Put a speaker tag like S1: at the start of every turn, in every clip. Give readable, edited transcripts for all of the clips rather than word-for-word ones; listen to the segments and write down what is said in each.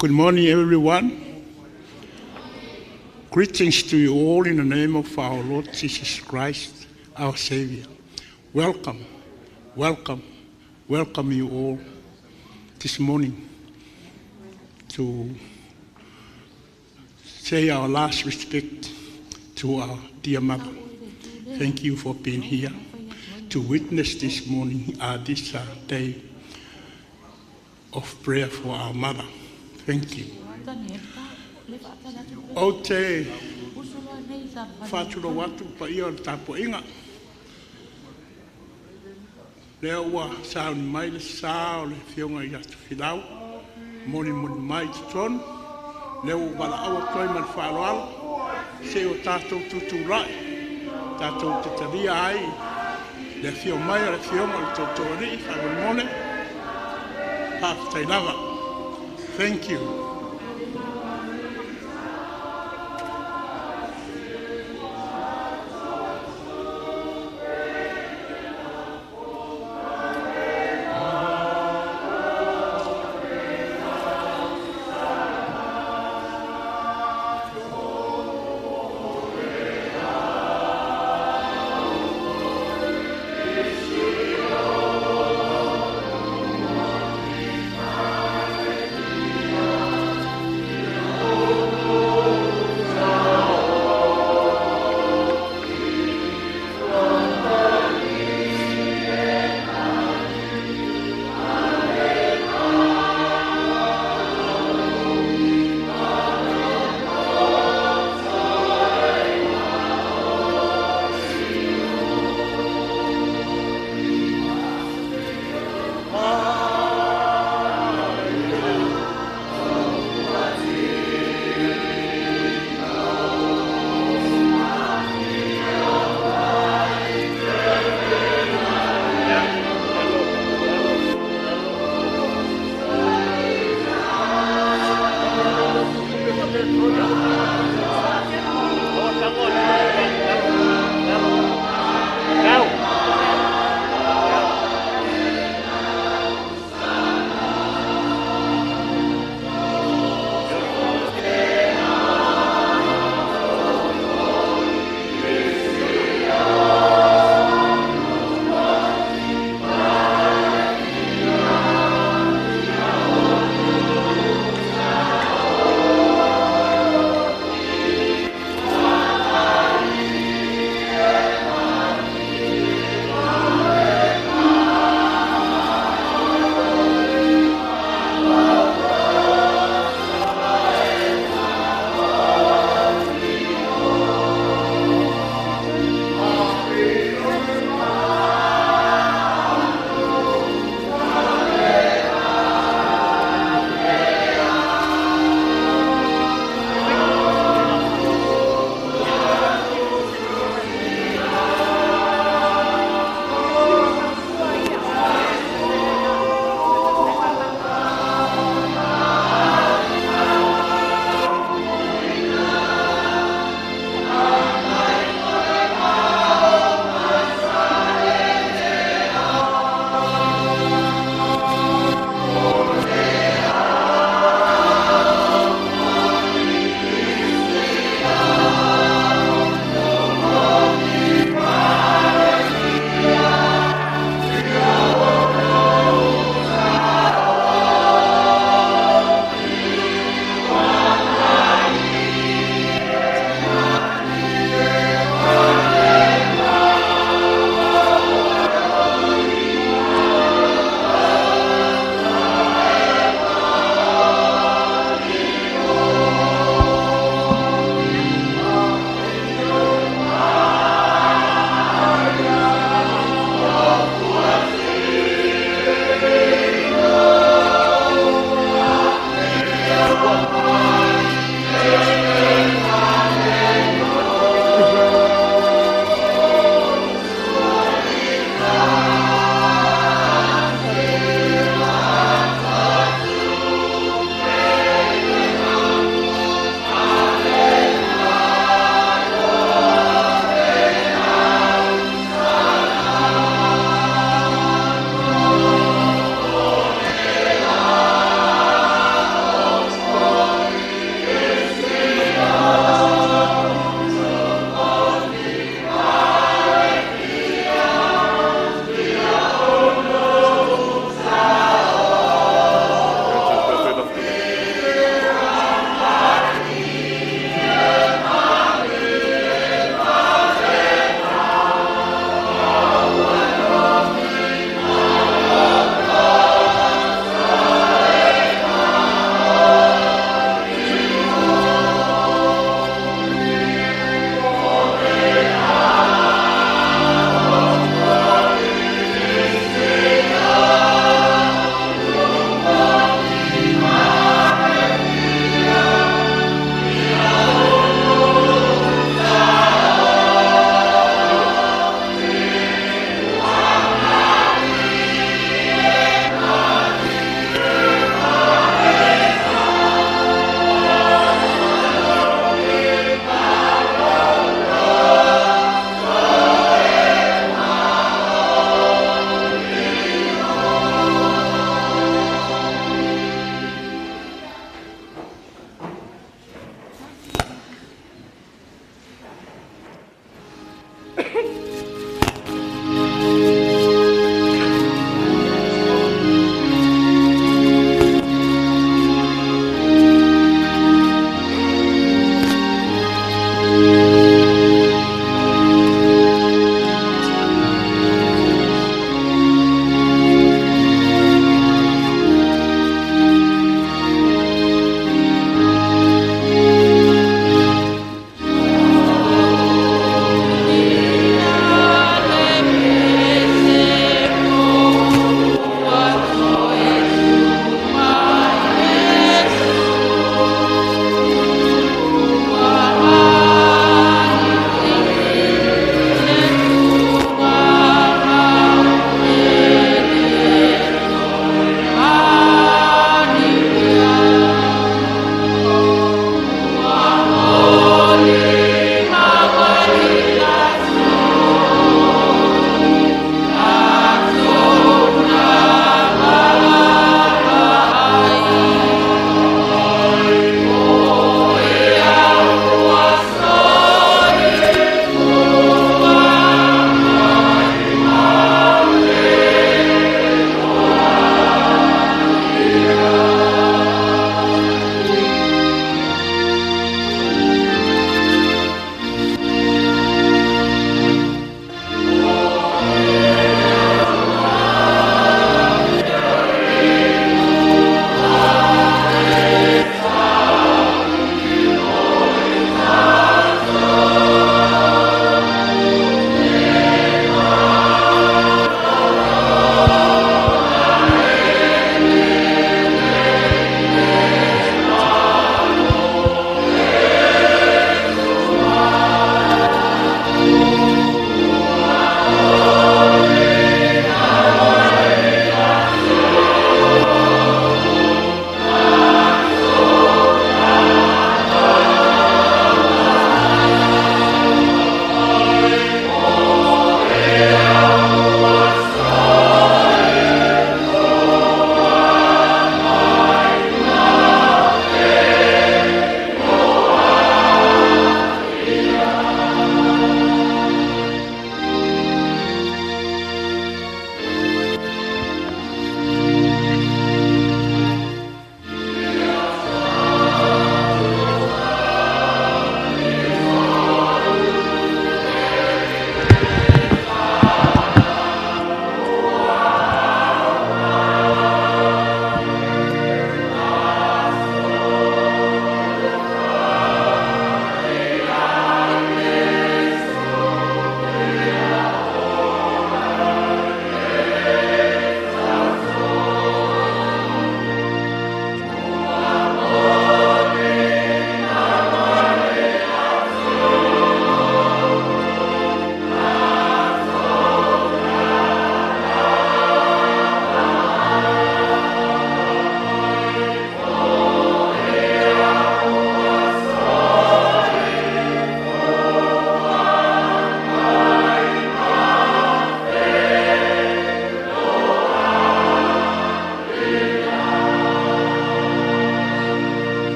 S1: Good morning, everyone. Greetings to you all in the name of our Lord Jesus Christ, our Savior. Welcome, welcome, welcome you all this morning to say our last respect to our dear mother. Thank you for being here to witness this morning, this day of prayer for our mother. Thank you. Ou te faatulou atu i le paia o le tapuaiga, lea ua sauni mai le sa o le Afioga ia Tofilau e molimoli mai i totonu, lea ua ou valaau atu ai ma le faaaloalo se i o tatou tutulai tatou te talia ai le afio mai o le Afioga i le Tootooalii. Faamolemole, faafetai lava. Thank you.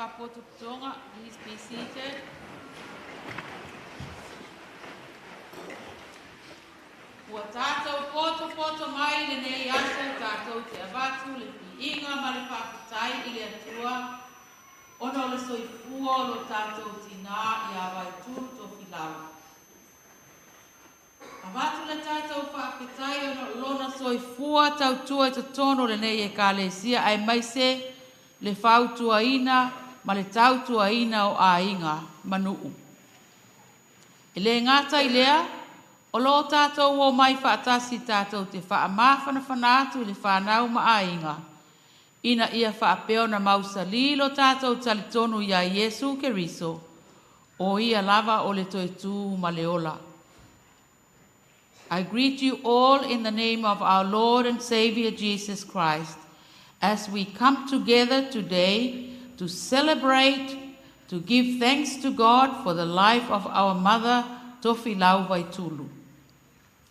S2: Faapotopotoga, please be seated. Ua tatou poto poto mai lenei aso tatou te avatu le viiga ma le faafetai i le Atua ona o le soifua o lo tatou tinā ia Vaitulu Tofilau. Avatu le tatou faafetai ona o lona soifua tautua i totonu o lenei ekalesia aemaise le fautuaina ma le tautuaina o aiga ma nuu. E le gata i lea, o lo o tatou omai faatasi tatou te faamafanafana atu i le fanau ma aiga, ina ia faapea ona mausali lo tatou talitonu iā Iesu Keriso, o ia lava o le toe tu ma le ola. I greet you all in the name of our Lord and Savior Jesus Christ as we come together today to celebrate, to give thanks to God for the life of our mother, Tofilau Vaitulu,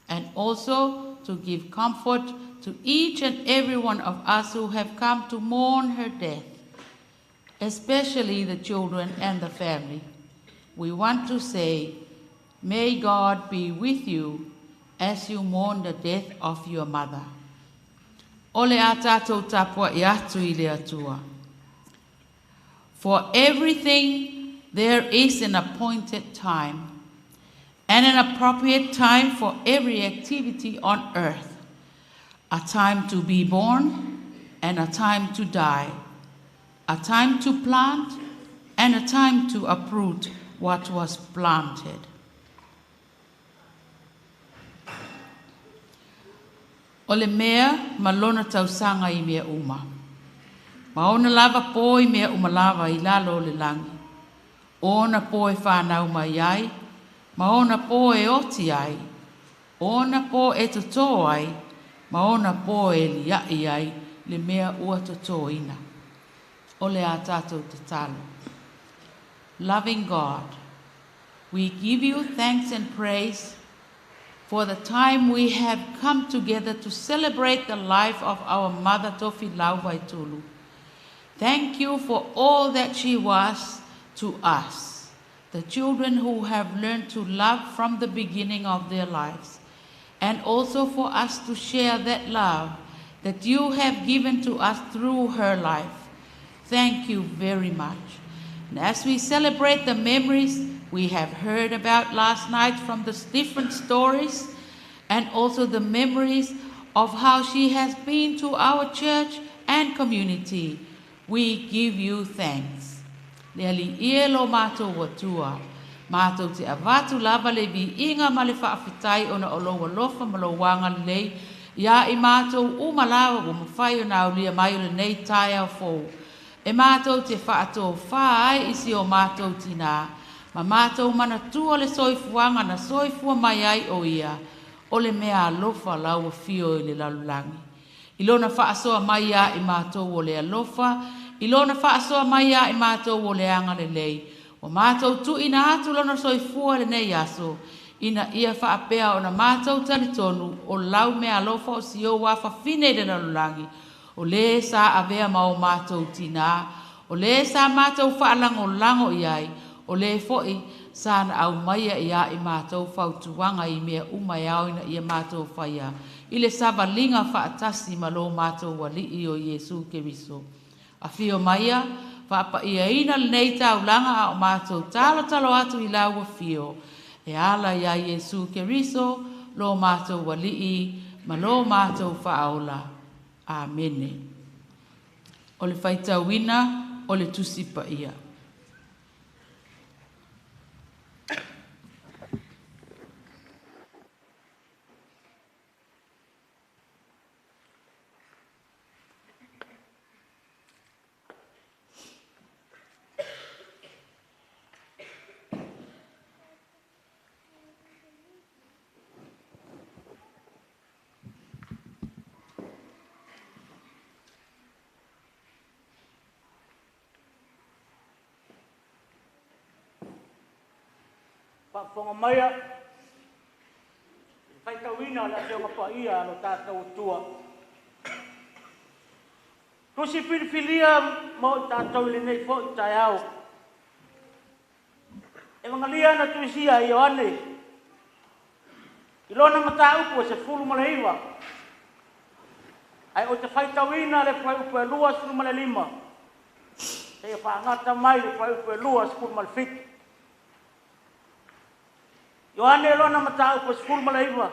S2: and also to give comfort to each and every one of us who have come to mourn her death, especially the children and the family. We want to say, may God be with you as you mourn the death of your mother. O le a tatou tapuai atu i le Atua. For everything there is an appointed time and an appropriate time for every activity on earth. A time to be born and a time to die. A time to plant and a time to uproot what was planted. O le mea ma lona tausaga i mea uma. Ma ona lava po i mea uma lava i lalo o le lagi. O ona po e whānau mai ai, ma ona po e oti ai, o ona po e totō ai, ma ona po e lia'i ai le mea ua totōina. O le a tatou tatalo. Loving God, we give you thanks and praise for the time we have come together to celebrate the life of our mother Tofilau Vaitulu. Thank you for all that she was to us, the children who have learned to love from the beginning of their lives, and also for us to share that love that you have given to us through her life. Thank you very much. And as we celebrate the memories we have heard about last night from the different stories, and also the memories of how she has been to our church and community, we give you thanks. Le Alii e lo matou Atua. Matou te avatu lava le viiga ma le faafetai ona o lou alofa ma lou agalelei ia i matou uma lava ua mafai ona aulia mai o lenei taeao fou. E matou te faatofā ai i si o matou tinā. Ma matou manatua le soifuaga na soifua mai ai o ia, o le mea alofa lau afio i le lalolagi. I lona faasoa mai ia i matou o le alofa, i lona faasoa mai ia i matou o le agalelei. Ua matou tuuina atu lona soifua i lenei aso, ina ia faapea ona matou talitonu o lau mea alofa o si ou afafine i le lalolagi, o le sa avea ma o matou tinā, o le sa matou faalagolago i ai, o le foi sa na aumaia ia i matou fautuaga i mea uma e ao ina ia matou faia, i le savaliga faatasi ma lo matou Alii o Iesu Keriso. Afio maia, faapaiaina lenei taulaga a o matou talotalo atu i lau afio, e ala ia Iesu Keriso, lo matou Alii, ma lo matou Faaola. Amene. O le faitauina o le Tusi Paia.
S3: Faafofoga maia i le faitauina o le Afioga Paia a lo tatou Atua. Tusi filifilia mo i tatou i lenei fo'i taeao. Evagalia na tuisia e Ioane i lona mataupu e 19, ae ou te faitauina le fuaiupu e 25 seia faagata mai le fuaiupu e 27. Ioane lona mataupu e 19,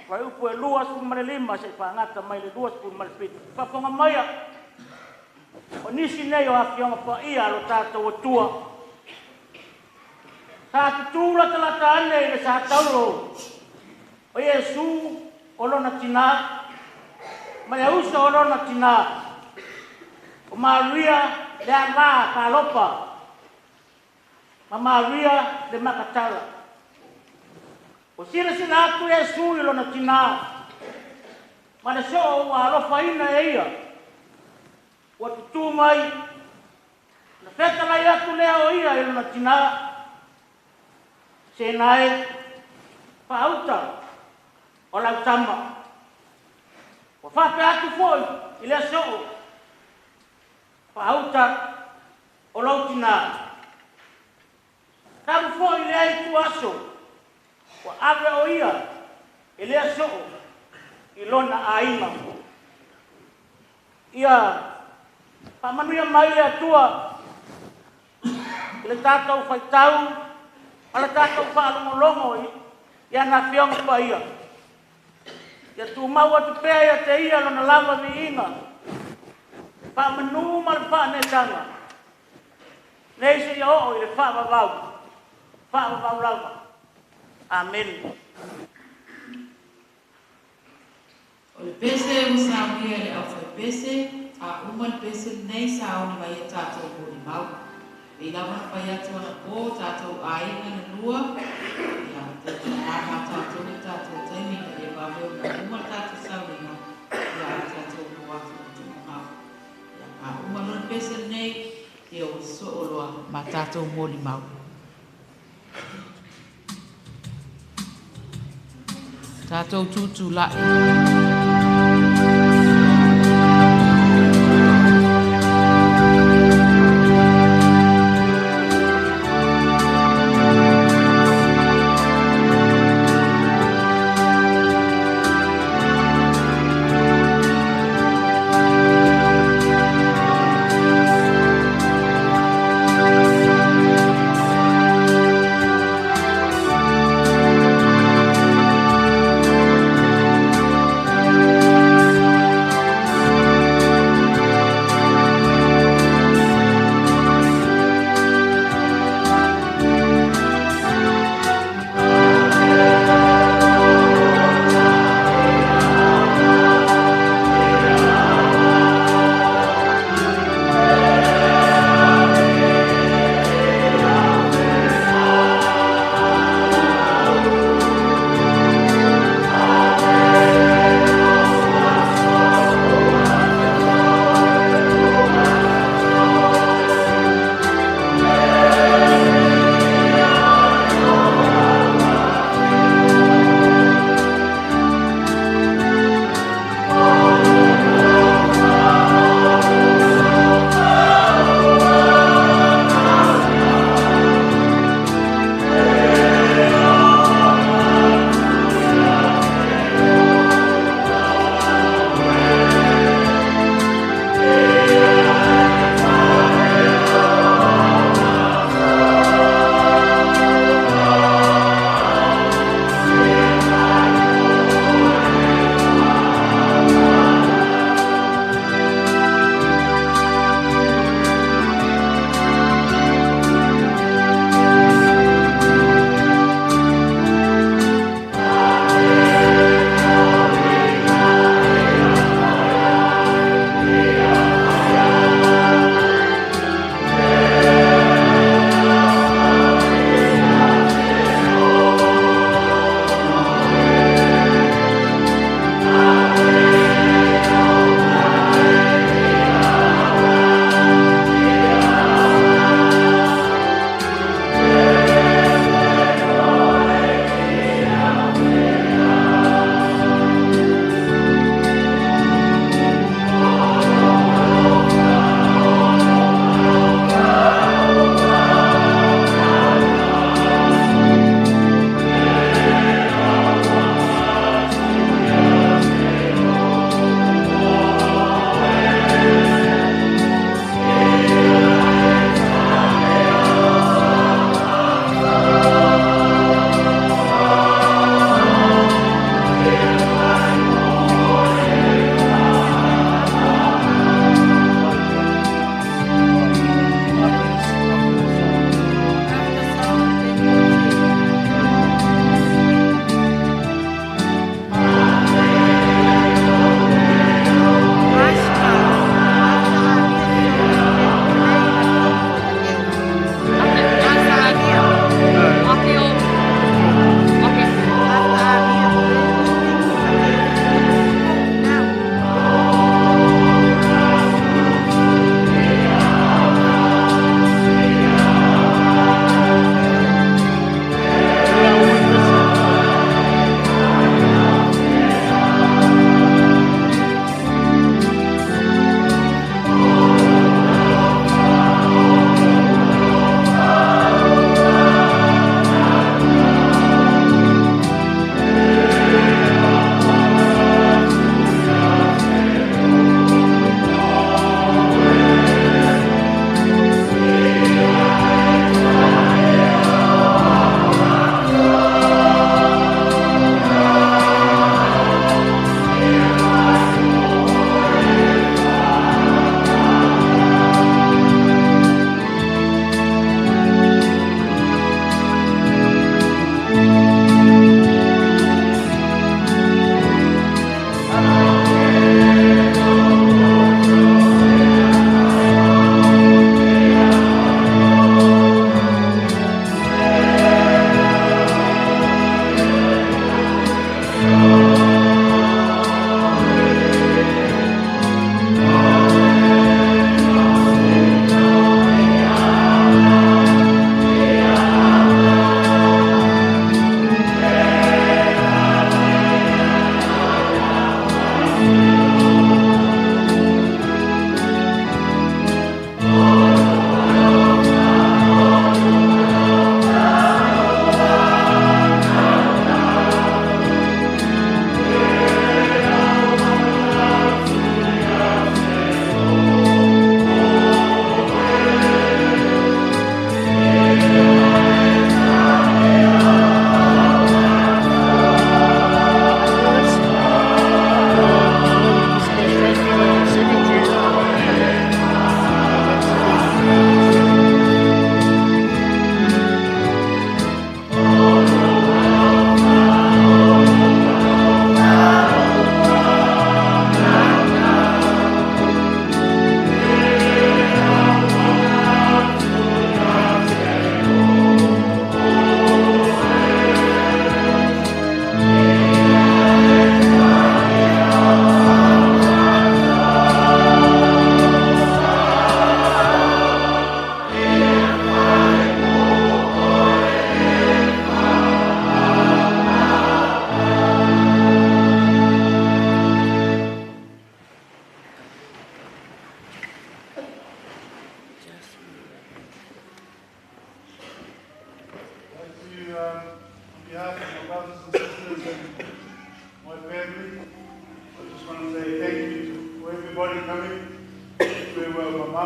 S3: fuaiupu e 25 seia faagata mai le 27. Faafofoga maia, o nisi nei o Afioaga Paia a lo tatou Atua. Sa tutū latalata ane i le satauro o Iesu o lona tinā, ma le uso o lona tinā, o Maria le ava a Kalopa, ma Maria le Makatala. Ua silasila atu Iesu i lona tinā, ma le soo ua alofaina e ia, ua tutū mai, na fetalai atu lea o ia i lona tinā, sena e, faauta o lau tama. Ua faapea atu foi i lea soo, faauta o lou tinā. Talu foi lea itu aso, ua ave o ia e lea soo i lona aiga. Ia faamanuia mai le Atua i le tatou faitau ma le tatou faalogologo i ana Afioga Paia. Ia tumau atu pea ia te ia lona lava viiga, faamanu ma le faaneetaga, nei seia oo i le faavavau, faavavau lava. Amene.
S2: O le pese ua saunia e le aufaipese, a uma le pese lenei sauni mai e tatou molimau. E lava na fai atu anapo tatou aiga na lua, ia, tautana ma tatou le tatou taimi na ia vave ona uma le tatou sauniga, ia a tatou o atu i tuumau. Ia, a uma loa le pese lenei, ia ua soo loa ma tatou molimau. Tatou tutulai.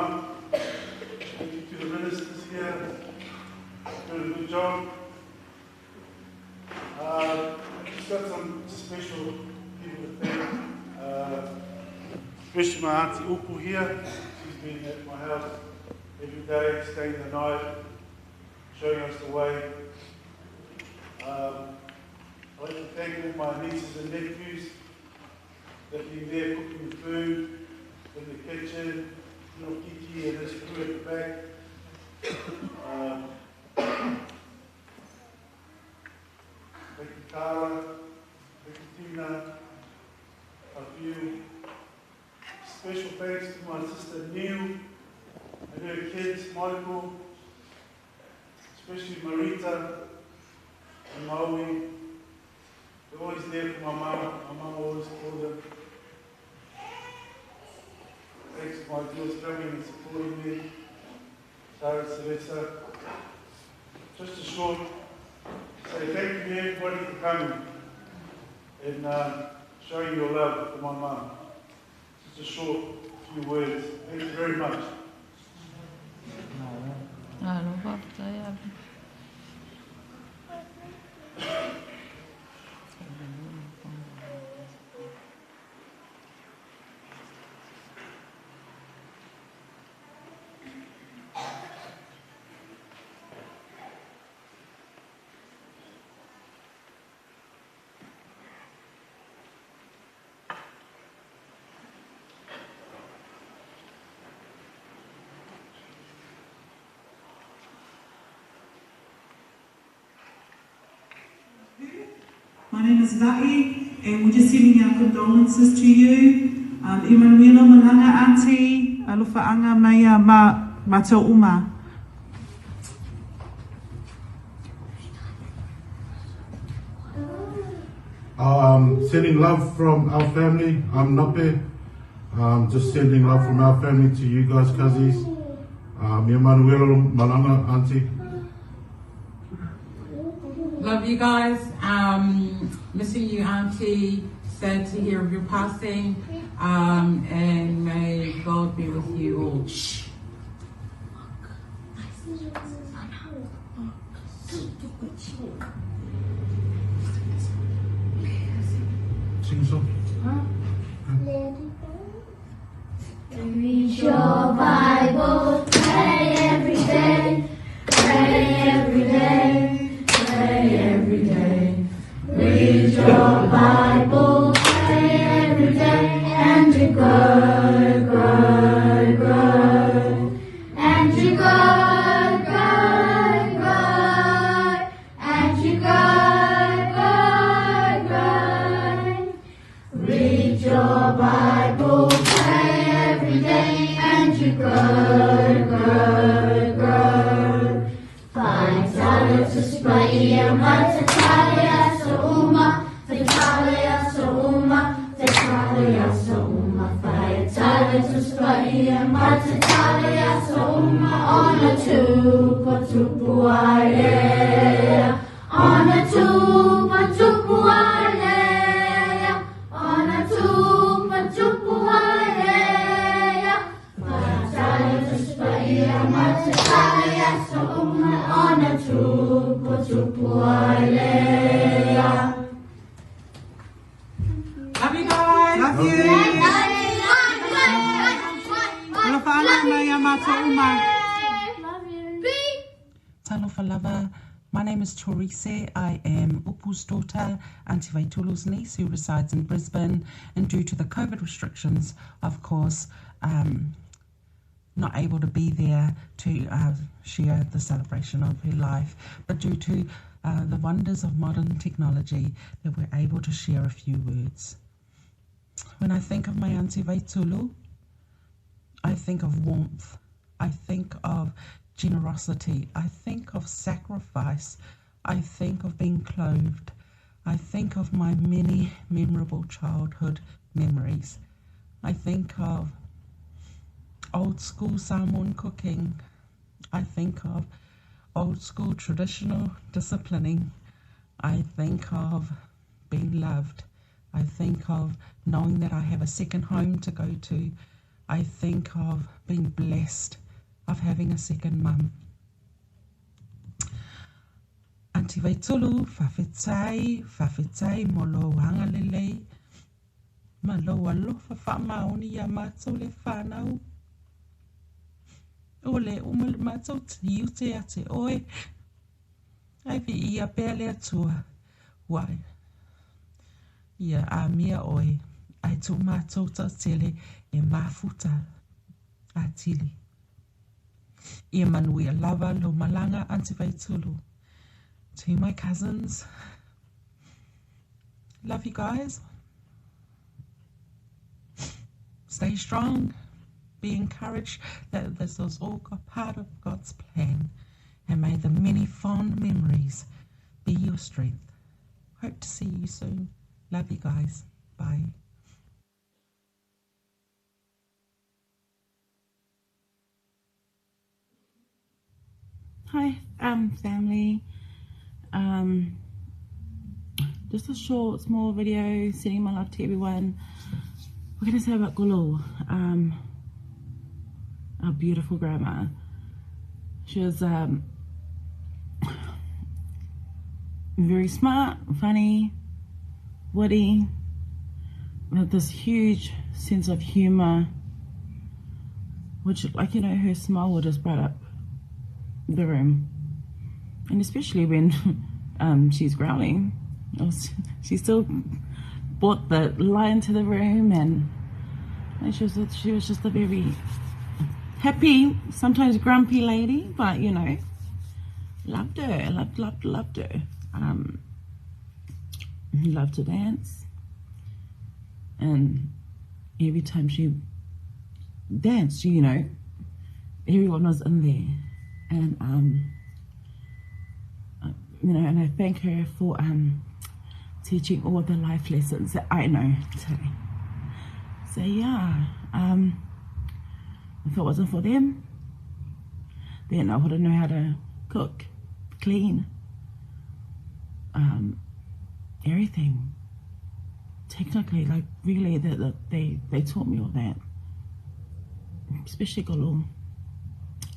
S4: mum. Thank you to the ministers here. Doing a good job. Just got some special people to thank. Especially my auntie Upu here. She's been at my house every day, staying the night, showing us the way. I'd like to thank all my nieces and nephews that have been there cooking the food in the kitchen, little Kiki and his crew at the back. Thank you, Tara. Thank you, Tina. A few special thanks to my sister Neil and her kids, Michael, especially Marita and Maui. They're always there for my mum. My mum always called them. Thanks to my girls coming and supporting me. Sarah, Cereza. Just a short say thank you to everybody for coming and showing your love for my mum. Just a short few words. Thank you very much.
S2: Alo faafetai ave.
S5: My name is Va'i, and we're just sending our condolences to you. Emanuela Malanga Auntie, alofa'aga mai ia matou uma.
S4: Sending love from our family. I'm Nope. Just sending love from our family to you guys, cousins. Emanuela Malanga Auntie.
S6: Love you guys. Missing you, Auntie. Sad to hear of your passing. And may God be with you all. Shh.
S4: Sing a song.
S7: Huh? Read your Bible, pray every day, pray every day, pray every day. Read your Bible, pray every day, and you grow, grow, grow. And you grow, grow, grow. And you grow, grow, grow. Read your Bible, pray every day, and you grow, grow, grow. Faitala tuspaia matatalia sauma, tatalia sauma, tatalia sauma. Faitala tuspaia matatalia sauma, ona tupa tupuailea, ona tupa tupuailea, ona tupa tupuailea. Faitala tuspaia matatalia sauma, ona tupa tupuailea.
S6: Love you guys.
S5: Love you. Alofa'aga mai ia matou uma.
S8: Talofa lava. My name is Torise. I am Upu's daughter, Auntie Vaitulu's niece, who resides in Brisbane. And due to the COVID restrictions, of course, not able to be there to share the celebration of her life. But due to the wonders of modern technology, that we're able to share a few words. When I think of my Auntie Vaitulu, I think of warmth. I think of generosity. I think of sacrifice. I think of being clothed. I think of my many memorable childhood memories. I think of old school Samoan cooking. I think of old school traditional disciplining. I think of being loved. I think of knowing that I have a second home to go to. I think of being blessed of having a second mum. Aunty Vaitulu, faafetai, faafetai mo lou agalelei ma lou alofa faamaoni iā matou le whānau. Ua le uma le matou tiute ia te oe, ae viia pea le Atua ua ia amia oe, ae tuu matou toatele e mafuta atili. Ia manuia lava lou malaga Aunty Vaitulu. To my cousins, love you guys. Stay strong. Be encouraged that this was all part of God's plan. And may the many fond memories be your strength. Hope to see you soon. Love you guys. Bye.
S5: Hi, family. Just a short, small video, sending my love to everyone. We're going to say about Golo, our beautiful grandma. She was very smart, funny, witty, with this huge sense of humor, which, her smile would just bright up the room. And especially when she's growling, she still brought the lion to the room, and she was just a very happy, sometimes grumpy lady, but loved her, loved, loved, loved her. Loved to dance, and every time she danced, everyone was in there, and I thank her for teaching all the life lessons that I know today. If it wasn't for them, then I wouldn't know how to cook, clean, everything. Technically, really, they taught me all that, especially Golo.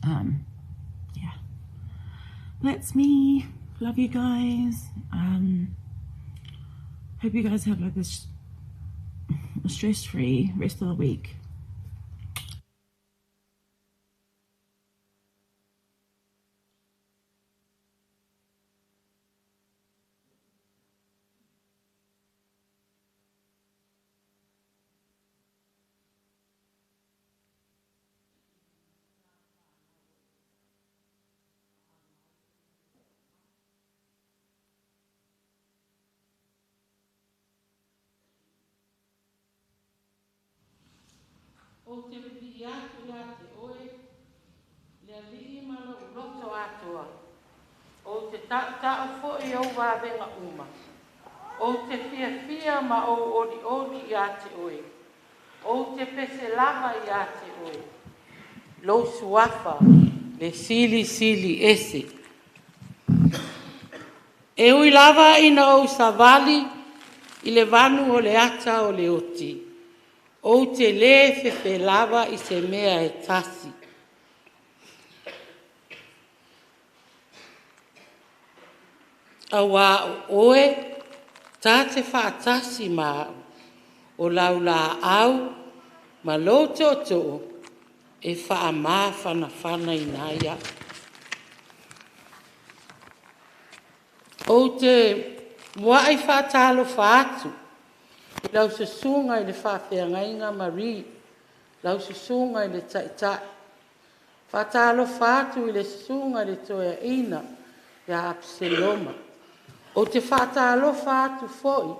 S5: Yeah, that's me. Love you guys. Hope you guys have this stress-free rest of the week.
S2: O te pipii atu ia te oe, le alii ma lou loto atoa. O te tautau fo'i ou vavenga uma. O te fiafia ma ou olioli ia te oe. O te pese lava ia te oe. Lou suafa, le sili sili ese. E ui lava ina ou savali i le vanu o le ata o le oti. O te le fefe lava i se mea e tasi. Aua o oe, tā te whaatasi mā o laula au, ma lou tōtō, e wha mā whana whana i nāia. O te mua i whaatalo whaatu, i lau susunga i le whaafeangainga Marie, lau susunga i le taitai. Whaatalo whaatu i le susunga i le toea ina ia Absaloma. O te whaatalo whaatu foi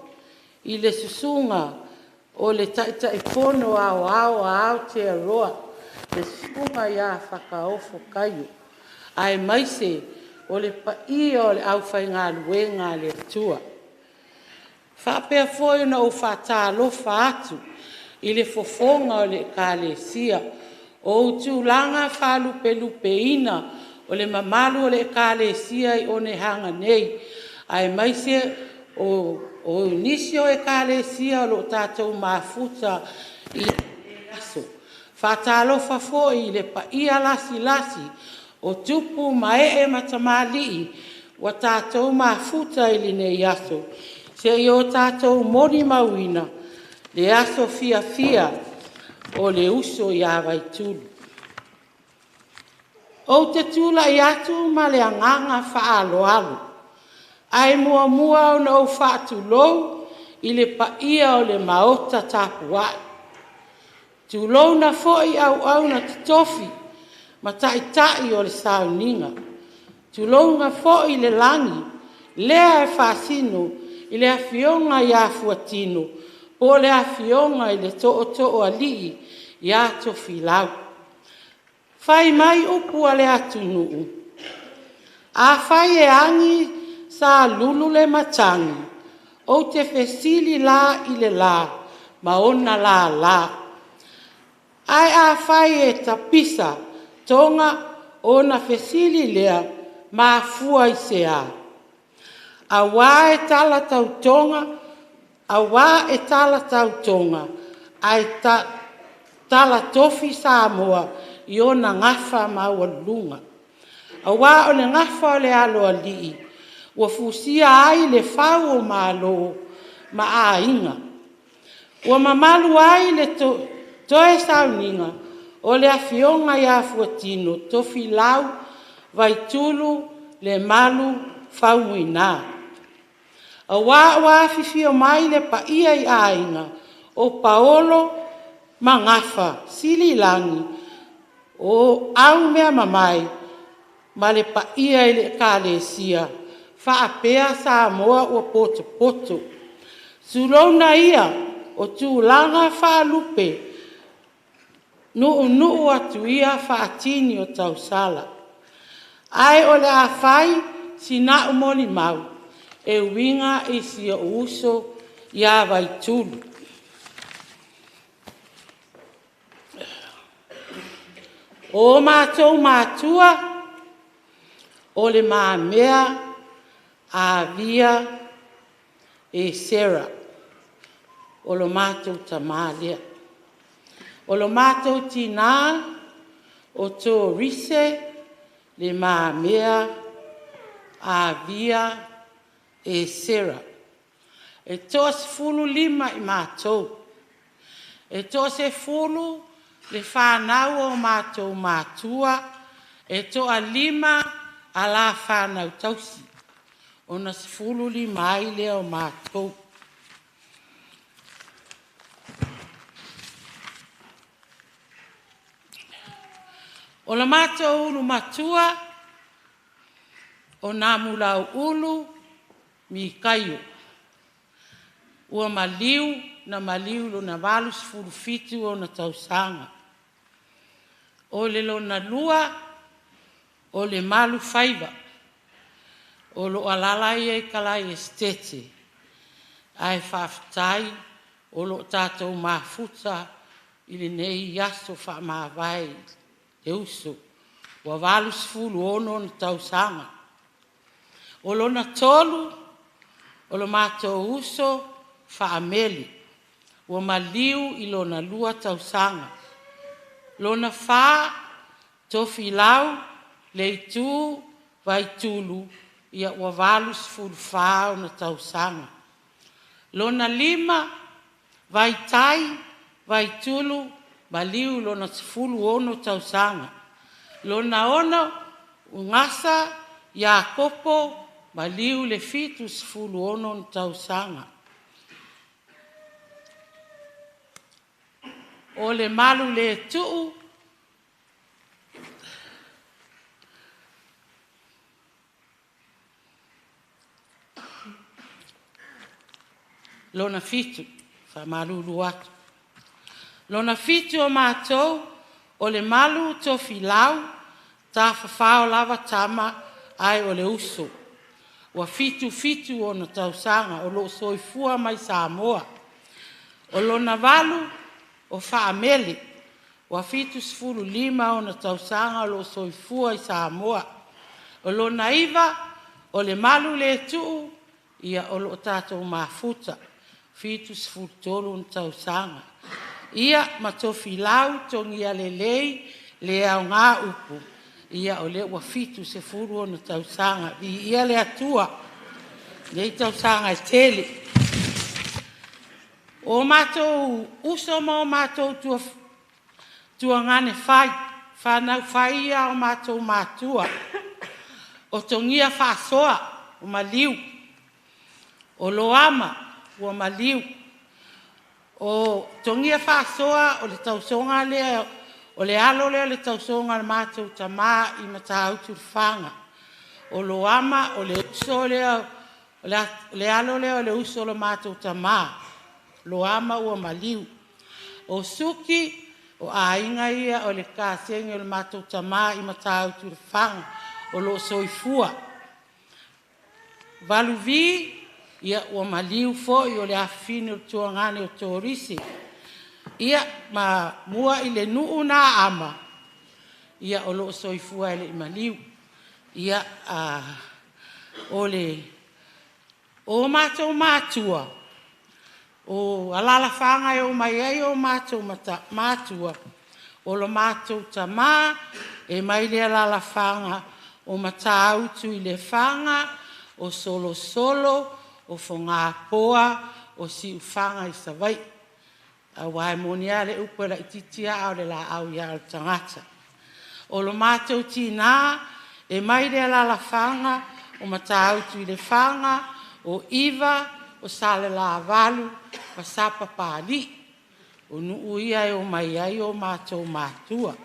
S2: i le susunga o le taitai pono ao ao a Aotearoa, le susunga ia whakaofo kaio. Ae maise o le paia o le au whaingaluenga a le Atua. Whaapea foi na o whaatalofa atu i le fofonga o le ekalesia, o utulanga whalupelupeina o le mamalu o le ekalesia i one hanga nei. Ae maise o nisi o ekalesia o lo tātou mafuta i aso.
S9: Faatalofa foi i le paia lasilasi o tupu ma ee ma tamalii ua tatou mafuta i lenei aso seia o tatou molimauina le aso fiafia o le uso ia Vaitulu. Ou te tulai atu ma le agaga faaaloalo, ae muamua ona ou faatulou i le paia o le Maota tapuai. Tulouna foi auauna totofi ma taitai o le sauniga. Tulouna foi le lagi lea e faasino i le Afioga ia Fuatino po o le Afioga i le Tootooalii ia Tofilau. Fai mai upu a le atunuu, afai e agi sa lulu le matagi, ou te fesili la i le la ma ona lala. Ae afai e tapisa toga, ona fesili lea, mafua i se a? Aua e tala tautoga, aua e tala tautoga ae tala tofi Samoa i ona gafa maualuluga. Aua o le gafa o le aloalii ua fusia ai le fau o Malo ma aiga. Ua mamalu ai le toe sauniga o le Afioga ia Fuatino Tofilau Vaitulu Lemalu Faumuina. Aua ua afifio mai le paia i aiga o Paolo ma Gafa Sililagi o Aumeamamae ma le paia i le Ekalesia faapea Samoa ua potopoto. Tulouna ia o tulaga faalupe, nuunuu atu ia faatini o tausala. Ae o le a fai sina au molimau e uiga i si ou uso ia Vaitulu. O matou matua o Le Mamea Avia Esera, o lo matou tama lea. O lo matou tina o Torise Le Mamea Avia Esera. E 15 i matou. E 10 le fanau o matou matua, e 5 a la fanau tausi, ona 15 ai lea o matou. O le matou ulu matua o Namulauulu Mikaio, ua maliu na maliu lona 87 ona tausaga. O le lona lua o le Malufaiva, o lo o alaala ia i Kalai Esitete, ae faafetai o lo o tatou mafuta i lenei aso faamavae le uso, ua 86 ona tausaga. O lona tolu o lo matou uso Faameli, ua maliu i lona 2 tausaga. Lona fa, Tofilau Leitu Vaitulu, ia ua 84 ona tausaga. Lona lima, Vaitai Vaitulu, maliu lona 16 tausaga. Lona ono, Ugasa Iakopo, maliu le 76 tausaga. O le Maluletuu lona 7, faamalulu atu. Lona 7 o matou o le Malu Tofilau, tafafao lava tama ae o le uso. Ua 77 ona tausaga o loo soifua mai Samoa. O lona 8 o Faamele, ua 75 ona tausaga o loo soifua i Samoa. O lona 9 o le Maluletuu, ia o loo tatou mafuta, 73 ona tausaga. Ia ma Tofilau Togia Lelei le aoga upu. Ia o lea ua 70 ona tausaga. Viia le Atua nei tausaga e tele. O matou uso ma o matou tuagane fai, whanau fai ia o matou matua. O Togia Faasoa o maliu, o Loama ua maliu. O Togia Faasoa o le tausoga lea, o le alo lea o le tausoga o le matou tamā i Matautu Lefaga. O Loama o le uso lea, o le alo lea o le uso o le matou tamā. Loama ua maliu. O Suki, o aiga ia o le kasegi o le matou tamā i Matautu Lefaga, o loo soifua. Valuvi, ia ua maliu foi o le afifine o le tuagane o Torisi. Ia ma mua i le nuu na ama, ia o loo soifua e le i maliu. Ia o le o matou matua, o alalafaga e o mai ai o matou matua, o lo matou tamā e mai le alalafaga o Matautu i Lefaga, o Solosolo, o Fogapoa, o Siufaga i Savaii. Auā e moni lava le upu e laitiiti aa o le laau i aa o le tagata. O lo matou tinā e mai le alalafaga o Matautu i Lefaga, o Iva, o Salelavalu ma Sapapalii. O nuu ia e o mai ai o matou matua.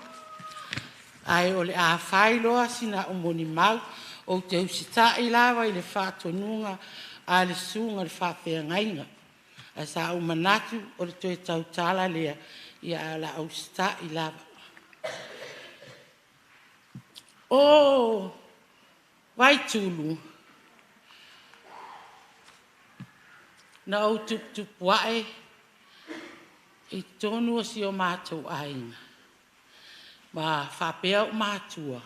S9: Ae o le a fai loa sina au monimau, ou te usitai lava i le faatonuga a le susuga i le faafeagaiga. Ae sa ou manatu o le toe tautala lea, ia ae o le a usitai lava. O Vaitulu, na ou tuputupu ae i totonu o si o matou aiga. Ma faapea ou matua,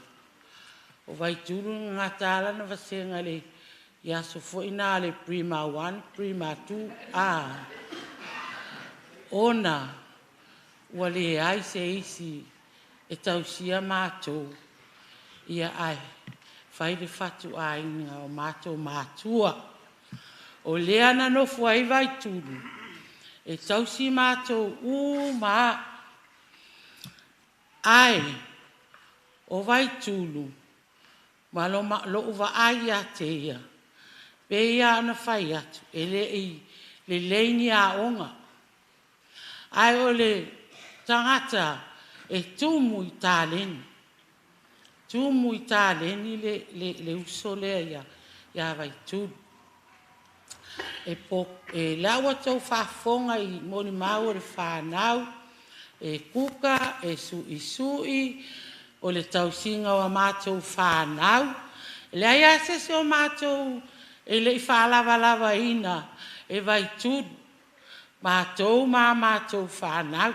S9: o Vaitulu na gata ala na vasega le i aso foi na le Prima 1, Prima 2, a ona ua leai se isi e tausia matou, ia ae fai le fatuaiga o matou matua. O lea na nofo ai Vaitulu, e tausi matou uma. Ae o Vaitulu, ma lou vaai ia te ia, pe ia ona fai atu, e le i lelei ni aoga. Ae o le tagata e tumu i taleni. Tumu i taleni le uso lea ia Vaitulu. E lau atu faafofoga i molimau o le whanau, e kuka, e suisui, o le tausiga o a matou whanau. Le ai a se o matou e le i whalavalavaina e Vaitulu, matou ma matou whanau.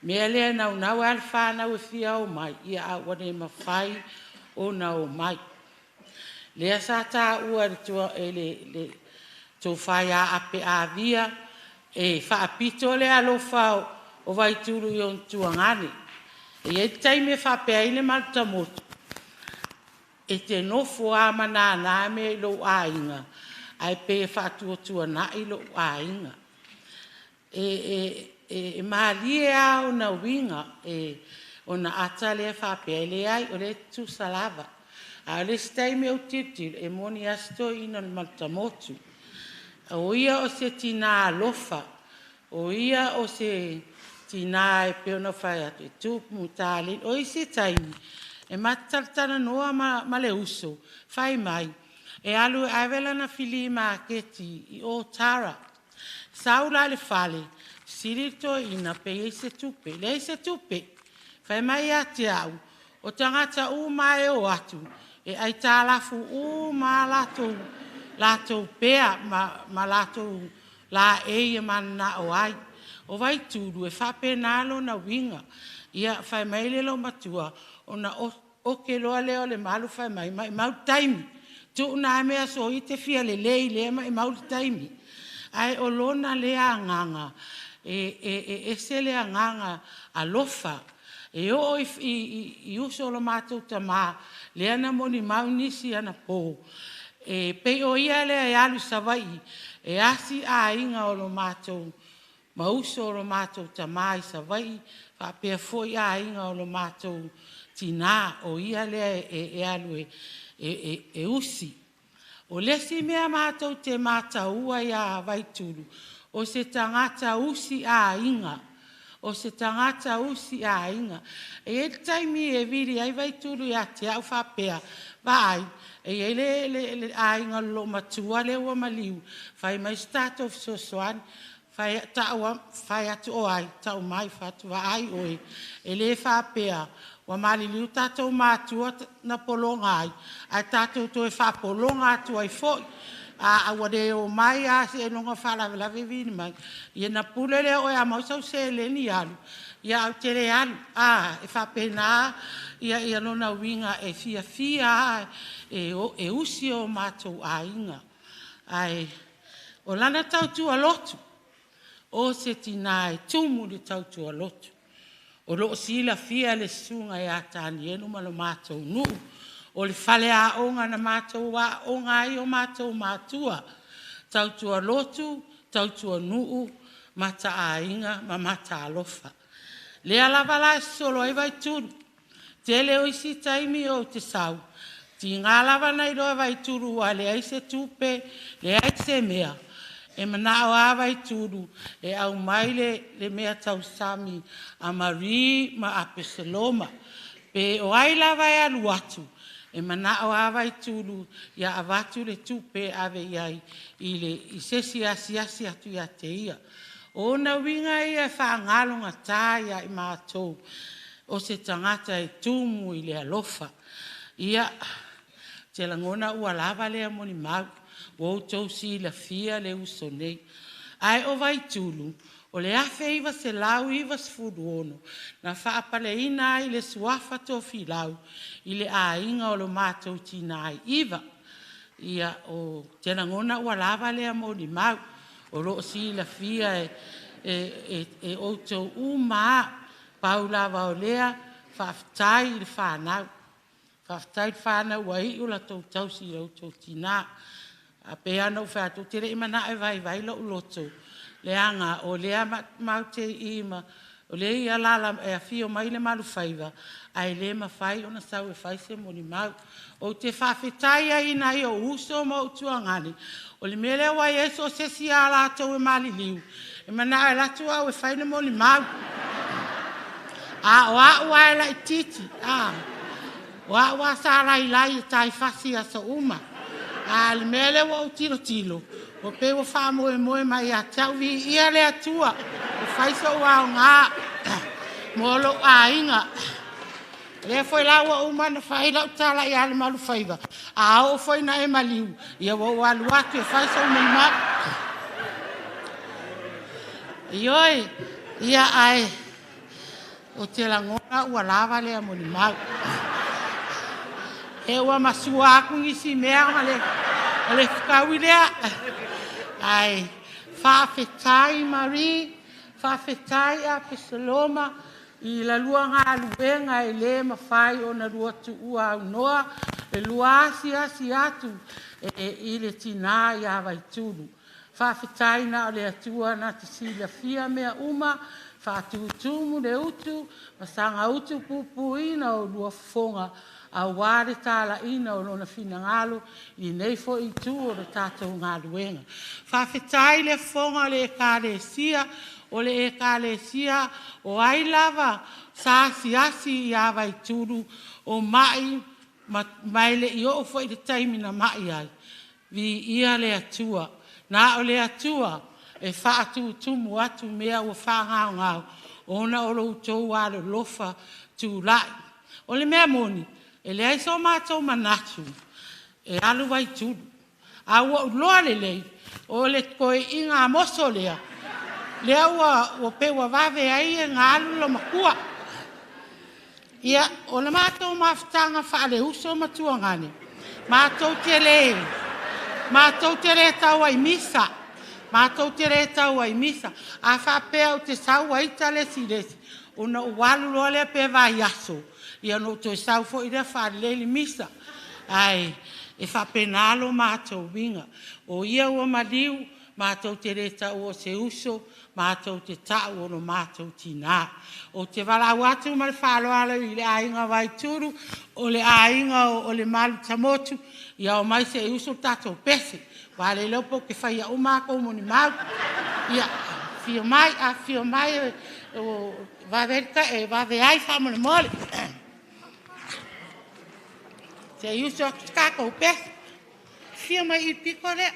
S9: Mea lea naunau e le whanau e fia o mai, ia a ua ne mawhai o na o mai. Lea sa tā ua e le tōwhai a ape avia, e whaapito le alofa o Vaitulu i on tuangane. E iai taimi e whaapea i le maluta motu, e te nofo a manana me i lou aiga, ai pe whaatuatua na i lou aiga. E malie a o na winga, e o na ata lea whaapea, e le ai o le tusa lava. A o le isi taimi au tilotilo, e moni a se toeaina o le maluta motu. O ia o se tinā alofa, o ia o se tinā e pei ona fai atu, e tupu taleni. O isi taimi, e matatalatala ma le uso, fai mai, e alu e ave lana fili maketi i Otara. Sau la le fale, sili le toeaina pe i ai se tupe. Leai se tupe, fai mai ia te au, o tagata uma e o atu, e aitalafu uma latou pea ma latou la e ia manana o ai. O Vaitulu e faapena lona uiga. Ia fai mai le loo matua, ona oke loa lea o le malu fai mai, mai mau taimi. Tuuna mea so i te fia lelei lea mai mau le taimi. Ae o lona lea agaga, E ese le agaga alofa e oo i uso o lo matou tamā lea na molimau nisi anapo e pei o ia lea e alu i Savaii e asi aiga o lo matou ma uso o lo matou tamā i Savaii faapea foi aiga o lo matou tinā o ia lea e alu e usi. O le isi mea matou te mataua ia Vaitulu, o se tagata usi aiga. O se tagata usi aiga. E i ai le taimi e vili ai Vaitulu ia te au faapea, vaai, e i ai le aiga o le loomatua lea ua maliu, fai mai se tatou fesoasoani. Fai atu o ai, tau mai, fai atu, vaai oe. E le faapea, ua maliliu tatou matua na pologa ai, ae tatou toe faapologa atu ai foi. A ua le o mai lava seiloga faalavelave vili mai, ia na pule lea o oe a maua sau seleni alu, ia ae ou te le alu. E faapena ia lona uiga e fiafia e usi o matou aiga. Ae o lana tautua lotu, o se tinā e tumu le tautua lotu. O loo silafia le susuga ia Tanielu ma lo matou nuu, o le faleaoga na matou aooga ai o matou matua, tautua lotu, tautua nuu, mataaiga ma mataalofa. Lea lava la e sosolo ai Vaitulu. Tele o isi taimi ou te sau, tiga lava na iloa Vaitulu ua leai se tupe, leai se mea. E manao a Vaitulu e aumai le mea tausami a Marie ma Apesaloma. Pe o ai lava e alu atu, e manao a Vaitulu ia avatu le tupe ave i ai i se isi asiasi atu ia te ia. O ona uiga ia e faagalogata ia i matou o se tagata e tumu i le alofa. Ia, te lagona ua lava lea molimau, ua outou silafia le uso nei. Ae o Vaitulu, o le 1996 na faapaleina ai le suafa Tofilau i le aiga o lo matou tinā e 9. Ia, o te lagona ua lava lea molimau, o loo silafia e outou uma a. Pau lava o lea, faafetai i le whanau. Faafetai le whanau ua iu la tou tausi i lo outou tinā. A pe ana u whai atu, te le i mana e vai vai lo uloto. Leaga o lea mau te i ma o le ia lala e afio mai le malufaiva, ae le mawhai ona sau e whai se molimau. O te whawhetai ai nai o uso ma o tuangane. O le mele wa yeso o se si a lātou e maliliu. E mana e latu au e whai na molimau. A o a ua e lai titi. A o a ua sa lai lai e tai fasi a so uma. A le mele ua o tilo tilo. O pe ua wha moe moe mai a tau vi ia le atua. O whai so ua o ngā. Mo lo ainga. Lea foi la ua uma na whai lau tala i ale malu whaiva. A o foi na e maliu. Ia ua ua alu atu e whai so uma. Ioi, ia ai. O te langona ua lava lea molimau. E ua masua aku ngisi mea ma le whakaui lea. Ai, whaafetai Marie, whaafetai a Pesaloma, i la lua ngā luenga e le mawhai o na lua tuua au noa, le lua asi asi atu e i le tina i a Vaitulu. Whaafetai na o le atua na te silafia mea uma, whaatutumu le utu, masanga utu pupuina o lua fofoga, a wā le tāla ina o lona finangalo, i nei fo i tū o le tātou ngā luenga. Whaafetai le fofoga le ekalesia, o le ekalesia o ai lava sa asiasi i a Vaitulu, o mai, mai le i o fo i le taimi na mai ai. Vi ia le atua, nā o le atua, e whaatutumu atu mea ua whaangau ngau, ona o lo tou alo lofa tū lai. O le mea moni, e leai so mātou manatu, e alu Vaitulu. A ua uloa le lei, o le koe inga moso lea, lea ua pe ua vave ai e ngā alu lo makua. Ia, o le mātou mafutanga whaale uso matuangane. Mātou te le taua i misa. Matou te le tau ai misa. A faapea ou te sau ai ita le isi le isi, ona ou alu loa lea pe vaiaso, ia ona ou toe sau foi lea faalelei le misa. Ae e faapena lo matou uiga. O ia ua maliu, matou te le taua o se uso, matou te ta'u o lo matou tinā. Ou te valaau atu ma le faaaloalo i le aiga Vaitulu, o le aiga o le Malutamotu, ia omai se i usu le tatou pese. Aua le iloa po o te faia uma a tou monimau. Ia, afio mai, afifio mai, vave ai faamolemole. Se i usu atu se tatou pese. Afio mai i le pito lea.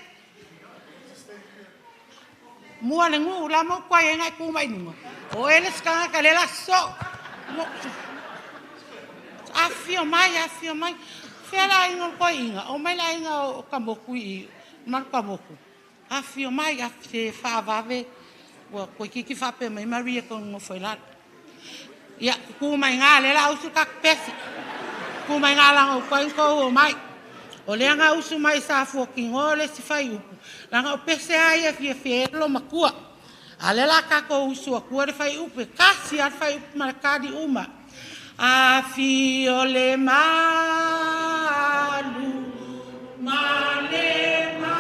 S9: Mua le nuu la mo kwa e ngai ku mai nunga. O ele skanga ka lela so. Afio mai, afio mai. Fea la inga o koe inga. O mai la inga o kamoku i malu kamoku. Afio mai, afio whaavave. Ua koe kiki whape mai Maria ko ngofo i lalo. Ia, ku mai ngā lela usu kak pesi. Ku mai ngā langa o koe ko o mai. O lea ngā usu mai sa fua ki ngō le si whai upu. Langa o pese ai e fia fia lo makua. A lela kako usu a kua le whai upu. Kasi a le whai upu ma le kadi uma. A fio le malu, ma le malea.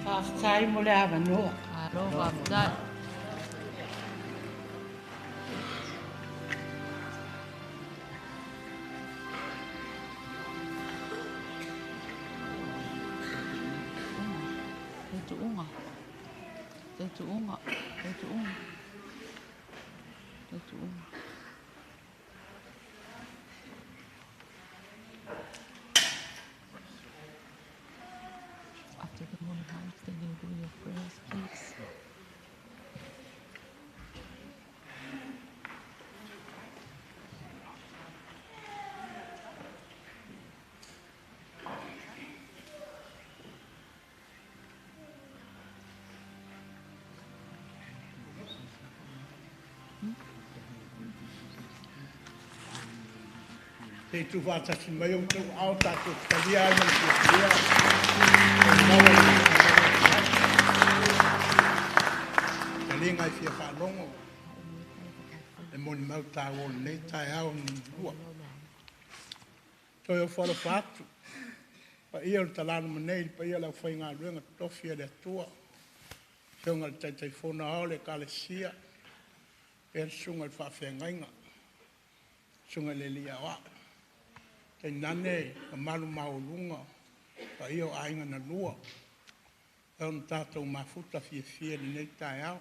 S9: Faafetai mo le avanoa.
S2: Alo, faafetai. Tuunga. Tuunga. Tuunga. Tuunga. After the morning house, then you do your prayers, please.
S1: Te tu whātasi mai o tau ao tātou talia ai mana fia fia. O maua le Talia ngai fia whaalongo. E moni mau tā o nei tae ao ni lua. Toi o whalo whātu. Pa ia o le talano manei, pa ia lau whai ngā luenga tofi e le atua. Whionga le taitai fona ao le kalesia. Pea le sunga le whaawhengainga. Sunga le lia oa. Te nane ka malu maolunga, pa ia o ainga na lua. E ona tātou mafuta fia fia le nei tae ao.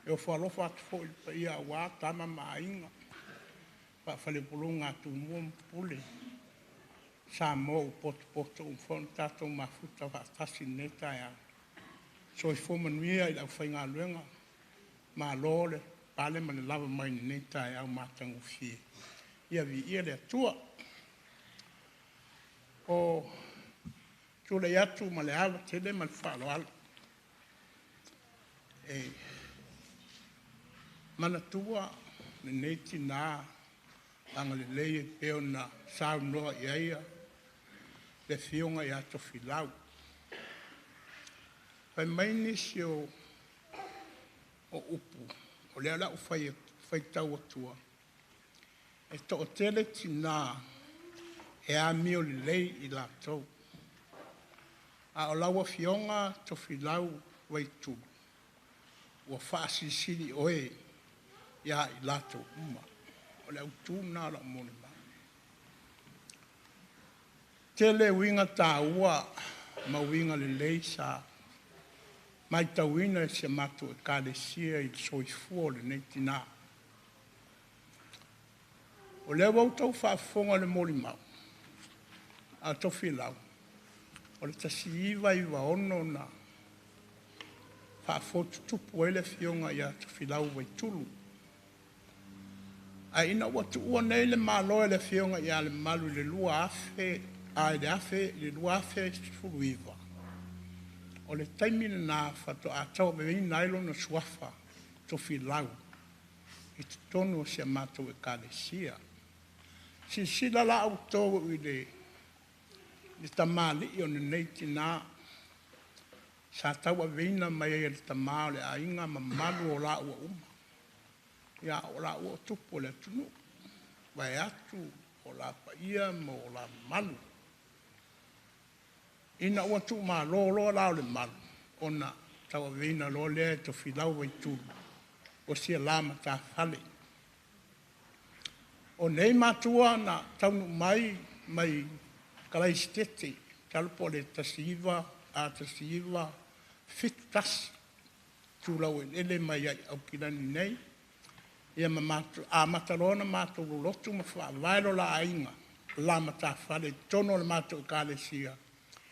S1: E o whalofa atu fo i pa ia wā tama ma ainga. Pa whale pulunga atu mua mpule. Sa mō u poto poto umfona tātou mafuta whaatasi le nei tae ao. So i fō manuia i lau whai ngā luenga. Ma lō le pale ma le lava mai le nei tae ao mātangu fie. Ia vi ia le atua. O tūlei atu ma le ava tele ma le whaaloalo. E manatua le nei tinā anga le lei e peo na saunoa i aia le fionga i ato filau. Fai mai nisi o o upu, o lea la ou faitau atua, e toatele tinā e amio lelei i latou. A o lau afioga Tofilau Vaitulu, ua faasilisili oe ia i latou uma. O le autu lena o lau molimau. Tele uiga taua ma uiga lelei sa matauina e si a matou Ekalesia i le soifua o lenei tinā. O lea ua outou faafofoga i le molimau a Tofilau, o le 1996 na faafotutupu ai le afioga ia Tofilau Vaitulu. Ae ina ua tuua nei le Malo e le afioga ia Lemalu i le 2000, a i le 1000 i le 2019, o le taimi lena faatoa tauaveina ai lona suafa Tofilau i totonu o si a matou Ekalesia. Silasila la outou i le tamalii o lenei tinā sa tauaveina mai ai e le tamā o le aiga mamalu o laua uma. Ia, o laua o tupu o le atunuu, vaeatu o la paia ma o la mamalu. Ina ua tuumalo loa la o Lemalu, ona tauaveina loa lea e Tofilau Vaitulu o sia la matafale. O nei matua na taunuu mai mai Kalaisitete, masalo po o le 19 a 1971, tulau eleele mai ai i Aukilani nei, ia ma matou amata loa ona matou lolotu ma faavae lo la aiga la matafale i totonu o le matou Ekalesia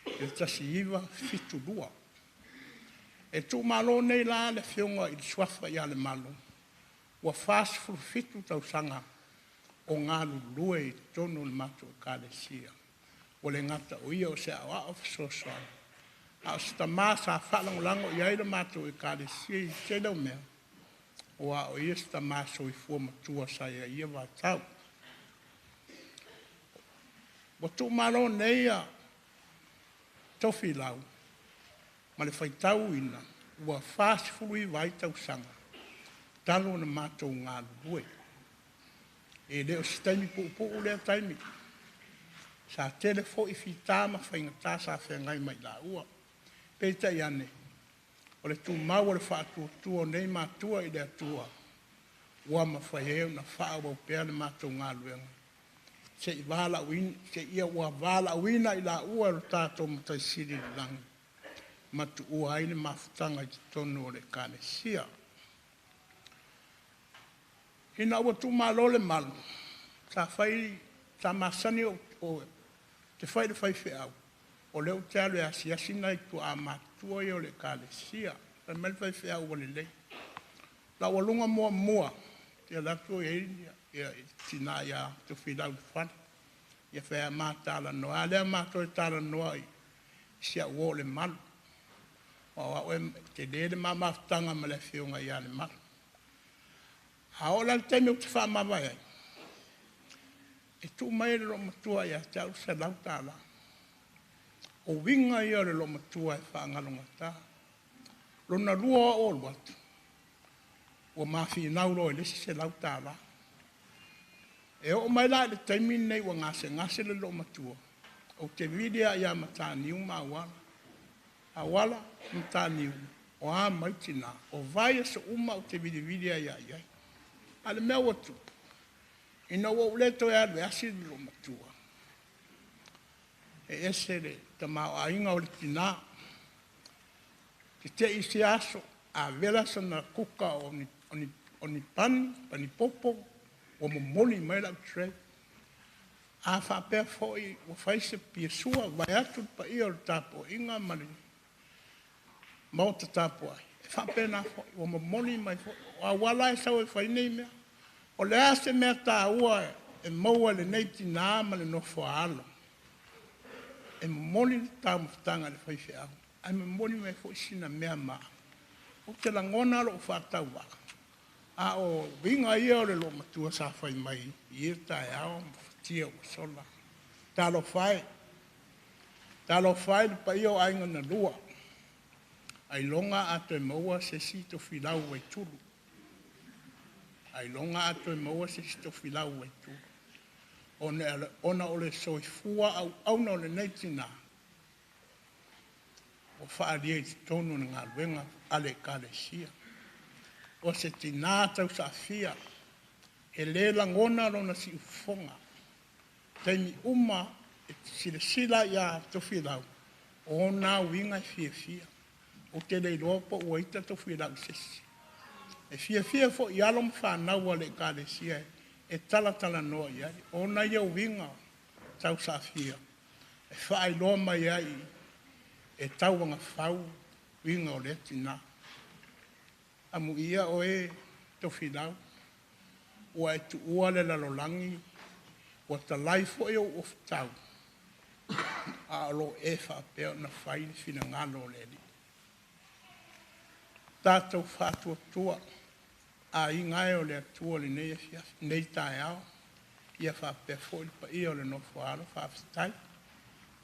S1: i le 1972. E tuumalo nei la le afioga i le suafa ia Lemalu, ua 47 tausaga o galulue i totonu o le matou Ekalesia. Ua le gata o ia o se aoao fesoasoani, a o se tamā sa faalagolago i ai le matou Ekalesia i le tele o mea, aua o ia se tamā soifua matua sa i ai i ia vaitau. Ua tuumalo nei a Tofilau ma le faitauina ua 49 ai tausaga talu ona matou galulue. E le o se taimi puupuu lea taimi. Sa tele foi fita ma faigata sa feagai ma i laua. Peitai ane, o le tumau o le faatuatua o nei matua i le Atua, ua mafai ai ona faaauau pea le matou galuega, seia ua valaauina i laua e lo tatou Matai Sili i le lagi, ma tuua ai le mafutaga i totonu o le Ekalesia. Ina ua tuumalo Lemalu, sa fai, sa masani o te fai i le faifeau, o lea ou te alu e asiasi nai tuaa matutua ia o le Ekalesia. Fai mai le faifeau ua lelei. Laualuga muamua, te alu atu i ai ia tina ia Tofilau i le fale. Ia fai a ma talanoa. A lea matou e talanoa i si au uo o Lemalu. O au e tele le ma mafutaga ma le afioga ia Lemalu. A oo la i le taimi ou te faamavae ai, e tuu mai e le loomatua ia te au le $100. O uiga ia o le loomatua e faagalogata. Lona lua o au o alu atu, ua mafinau loa i le isi $100. E oo mai la i le taimi lenei ua gasegase le loomatua, ou te vili lava ia Mataniu ma Auala. Auala, Mataniu, o a mai tinā, o vaiaso uma ou te vilivili ai lava i ai. A o le mea ua tupu, ina ua ou le toe alu e asi le loomatua, e ese le tamaoaiga o le tinā. Tetei i sia aso, a vela sana kuka o ni pani, pani popo, ua momoli mai lau tray. A faapea foi ua fai se piasua, vaeatu le paia o le tapuaiga ma le maota tapuai. E faapena foi, ua momoli mai foi. O auala e sau e fai nei mea. O le a se mea taua e maua e lenei tinā ma le nofo a alo. E momoli le taumafataga i le faifeau, ae momoli mai foi sina mea ma. Ou te lagona lou faatauvaa, a o uiga ia o le loomatua sa fai mai i ia taeao ma fatia ua sola. Talofa e, talofa e i le paia o aiga na lua. Ailoga a toe maua se isi tofilau Vaitulu. Ailoga a toe maua se isi tofilau Vaitulu. Ona o le soifua auauna o lenei tinā, ua faaalia i totonu o le galuega a le Ekalesia. O se tinā tausaafia, e le lagona lona siufofoga. Taimi uma e silasila ia Tofilau, o ona uiga e fiafia. Ou te le iloa po ua ita Tofilau i se isi. E fiafia foi i alo ma fanau a le Ekalesia e talatalanoa i ai. O ona ia uiga tausaafia e faailoa mai ai e tauagafau uiga o lea tinā. Amuia oe Tofilau, ua e tuua le lalolagi, ua talai foi ou ofutau, a o lo o e faapea ona fai le finagalo o le Alii. Tatou faatuatua aiga e o le Atua i lenei afiafi, lenei taeao, ia faapea foi le paia o le nofo a alo, faafetai.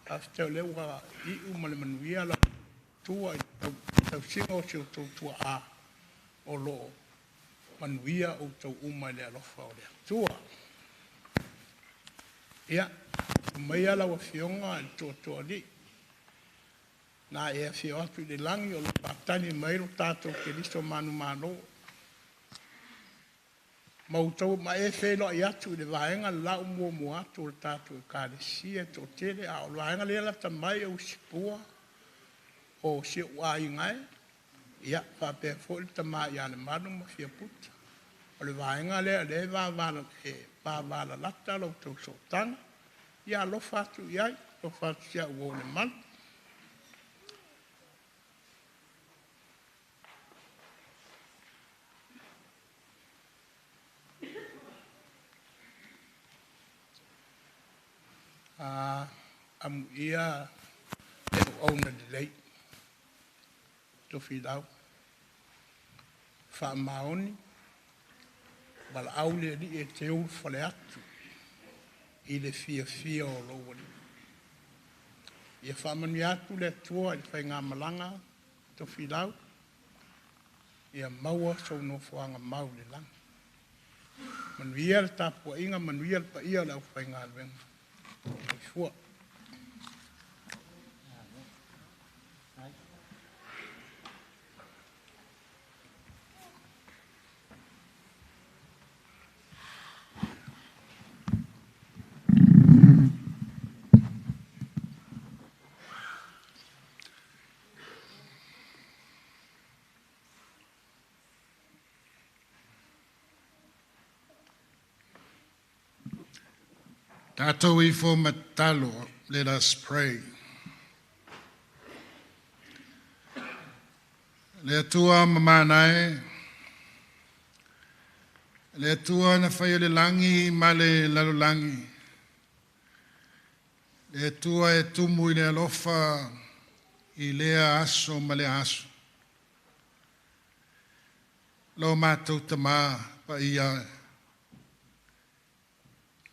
S1: Faafetai o lea ua iu ma le manuia la tua i tausiga o si outou tuaa o lo o manuia outou uma i le alofa o le Atua. Ia, aumaia lau Afioga i le Tootooalii, na e afio atu i le lagi o lo o faatali mai lo tatou Keriso manumalo. Ma outou ma e feiloai atu i le vaega le la ua muamua atu o le tatou Ekalesia e toatele, a o le vaega lea lata mai o Usipua o si ou aiga e, ia faapea foi le tama ia Lemalu ma Fiaputa. O le vaega lea o lea e vavalalata la outou sootaga, ia alofa atu i ai, alofa atu si au uo Lemalu. Amuia le auauna lelei, Tofilau, faamaoni, valaau le Alii e te ulufale atu i le fiafia o lou Alii. Ia faamanuia atu le Atua i le faigamalaga Tofilau, ia maua sou nofoaga mau i le lagi. Manuia le tapuaiga, manuia le paia o le aufaigaluega. Soifua.
S10: Tatou ifo ma tatalo, let us pray. Le Atua mamana e, le Atua na faia le lagi ma le lalolagi, le Atua e tumu i le alofa i lea aso ma lea aso. Lo matou Tamā paia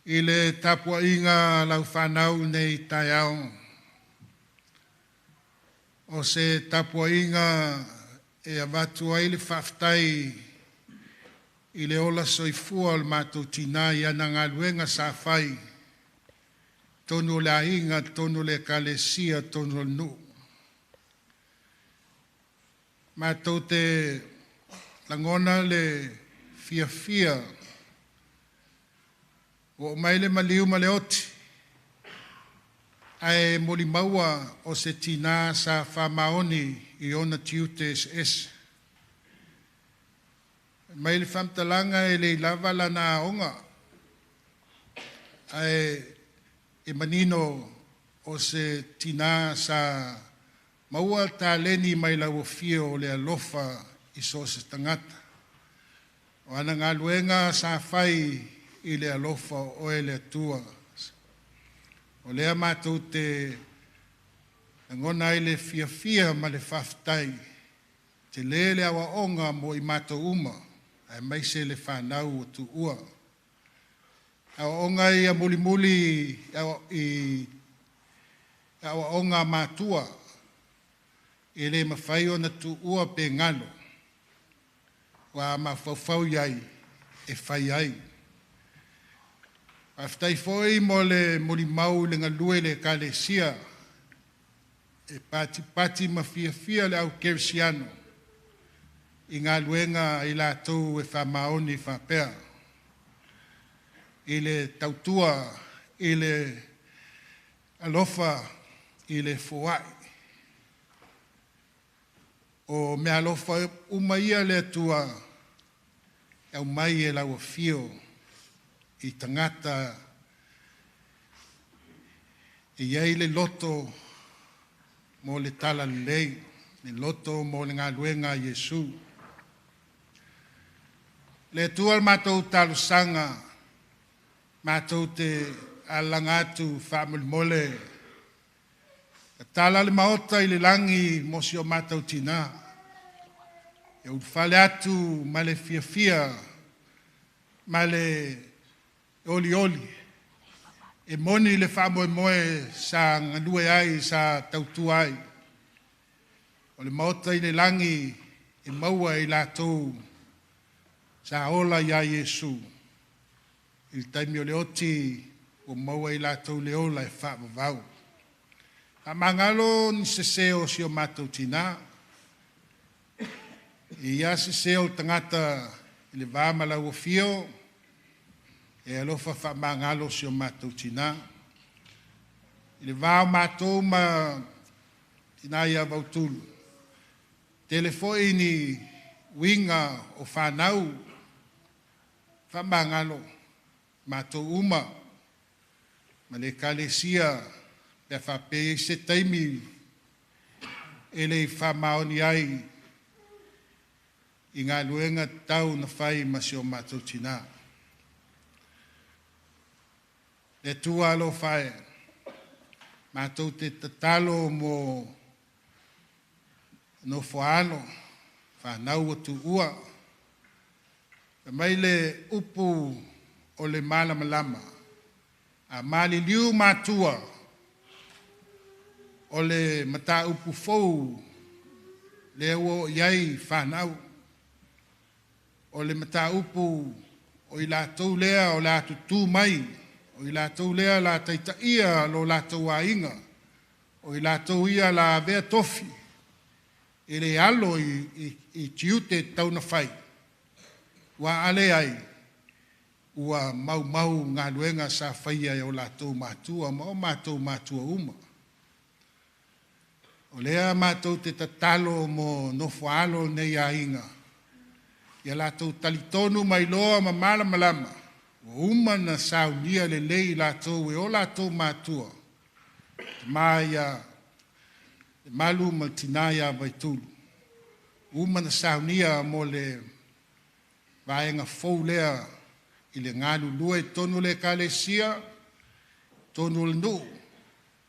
S10: i le tapuaiga lau whanau nei taeao. O se tapuaiga e avatu ai le faafetai i le ola soifua o le matou tinā i ana galuega sa fai, tonu o le aiga, tonu o le ekalesia, tonu o le nuu. Matou te lagona le fiafia ua oo mai le maliu ma le oti, ae molimauina o se tinā sa faamaoni i ona tiute eseese. Mai le faamatalaga e le i lava lana aoga, ae e manino o se tinā sa maua taleni mai lau afio o le alofa i so o se tagata. O ana galuega sa fai i le alofa o oe le Atua. O lea matou te lagona ai le fiafia ma le faafetai. Te le le aoaoga mo i matou uma, aemaise le fanau o tuua. Aoaoga ia mulimuli i aoaoga matua. E le mafai ona tuua pe galo. Ua mafaufau i ai e fai ai. Faafetai foi mo le molimau i le galue i le Ekalesia e patipati ma fiafia le au kerisiano i galuega i latou e faamaoni faapea. I le tautua, i le alofa, i le foai. O mea alofa uma ia le Atua e aumai e lau afio i tagata e i ai le loto mo le talalelei, le loto mo le galuega a Iesu. Le Atua le matou talosaga, matou te alaga atu faamolemole. Tatala le maota i le lagi mo si o matou tinā. E ulufale atu ma le fiafia ma le olioli. E moni le faamoemoe sa galue ai, sa tautua ai. O le maota i le lagi e maua e i latou sa ola ia Iesu. I le taimi o le oti ua maua i latou le ola e faavavau. Faamagalo ni sese o si o matou tinā. E ia sese o le tagata i le va ma lau afio, e alofa faamagalo si o matou tinā. I le va o matou ma tina ia Vautulu, tele foi ni uiga o fanau faamagalo matou uma ma le Ekalesia pe a faapea i se taimi e le i faamaoni ai i galuega tau na fai ma si o matou tinā. Le Atua alofa e, matou te tatalo mo nofo a alo, fanau ua tuua. Fai mai le upu o le malamalama, a maliliu matua o le mataupu fou lea ua oo i ai fanau. O le mataupu o i latou lea o le a tutū mai, o i latou lea la taitaia lo latou aiga, o i latou ia la avea tofi, e le alo i tiute tau na fai. Ua ale ai, ua maumau galuega sa faia e o latou matua ma o matou matua uma. O lea matou te tatalo mo nofo a alo nei aiga, ia latou talitonu mai loa ma malamalama, ua uma na saunia lelei i latou e o latou matua, tama ia le malu ma le tina ia Vaitulu. Uma na saunia mo le vaega fou lea i le galulue i totonu o le Ekalesia, totonu o le nuu,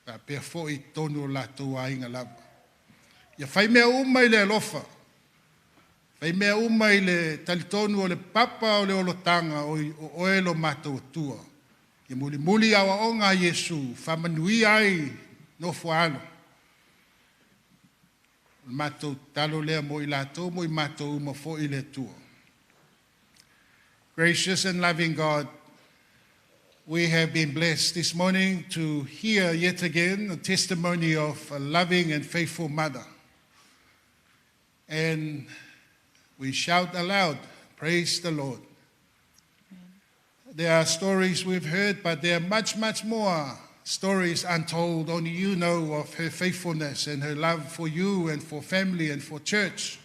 S10: faapea foi i totonu o latou aiga lava. Ia fai mea uma i le alofa, fai mea uma i le talitonu o le papa o le olotaga o oe lo matou Atua. Ia mulimuli aoaoga a Iesu, faamanuia ai nofo a alo. O le matou tatalo lea mo i latou, mo i matou uma foi le Atua. Gracious and loving God, we have been blessed this morning to hear yet again the testimony of a loving and faithful mother. And we shout aloud, praise the Lord. There are stories we've heard, but there are much, much more stories untold. Only you know of her faithfulness and her love for you and for family and for church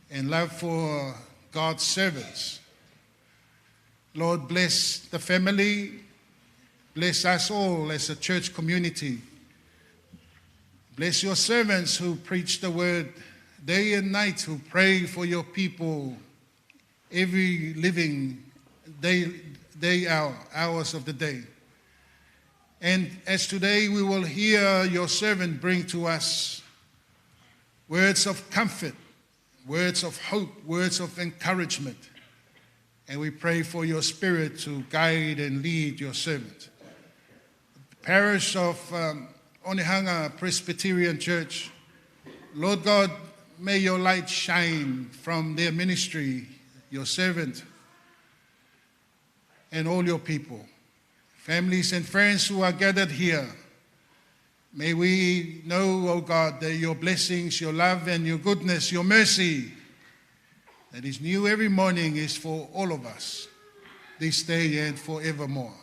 S10: and love for God's servants. Lord, bless the family. Bless us all as a church community. Bless your servants who preach the word day and night, who pray for your people every living day, day, hours of the day. And as today we will hear your servant bring to us words of comfort, words of hope, words of encouragement. And we pray for your spirit to guide and lead your servant. The parish of Onehunga Presbyterian Church Lord God, may your light shine from their ministry, your servant, and all your people, families and friends who are gathered here. May we know, O God, that your blessings, your love, and your goodness, your mercy that is new every morning is for all of us this day and forevermore.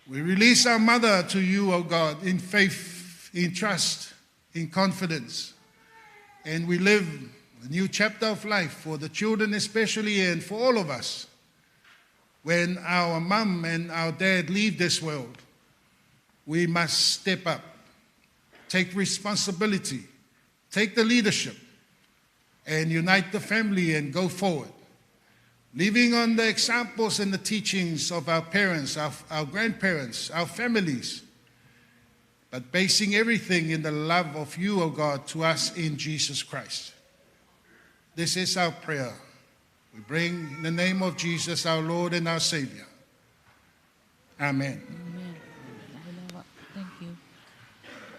S10: We release our mother to you, O God, in faith, in trust, in confidence. And we live a new chapter of life for the children especially and for all of us. When our mum and our dad leave this world, we must step up, take responsibility, take the leadership, and unite the family and go forward. Living on the examples and the teachings of our parents, our grandparents, our families, but basing everything in the love of you, O God, to us in Jesus Christ. This is our prayer. We bring in the name of Jesus, our Lord and our Savior. Amen.
S2: Amen. Thank you.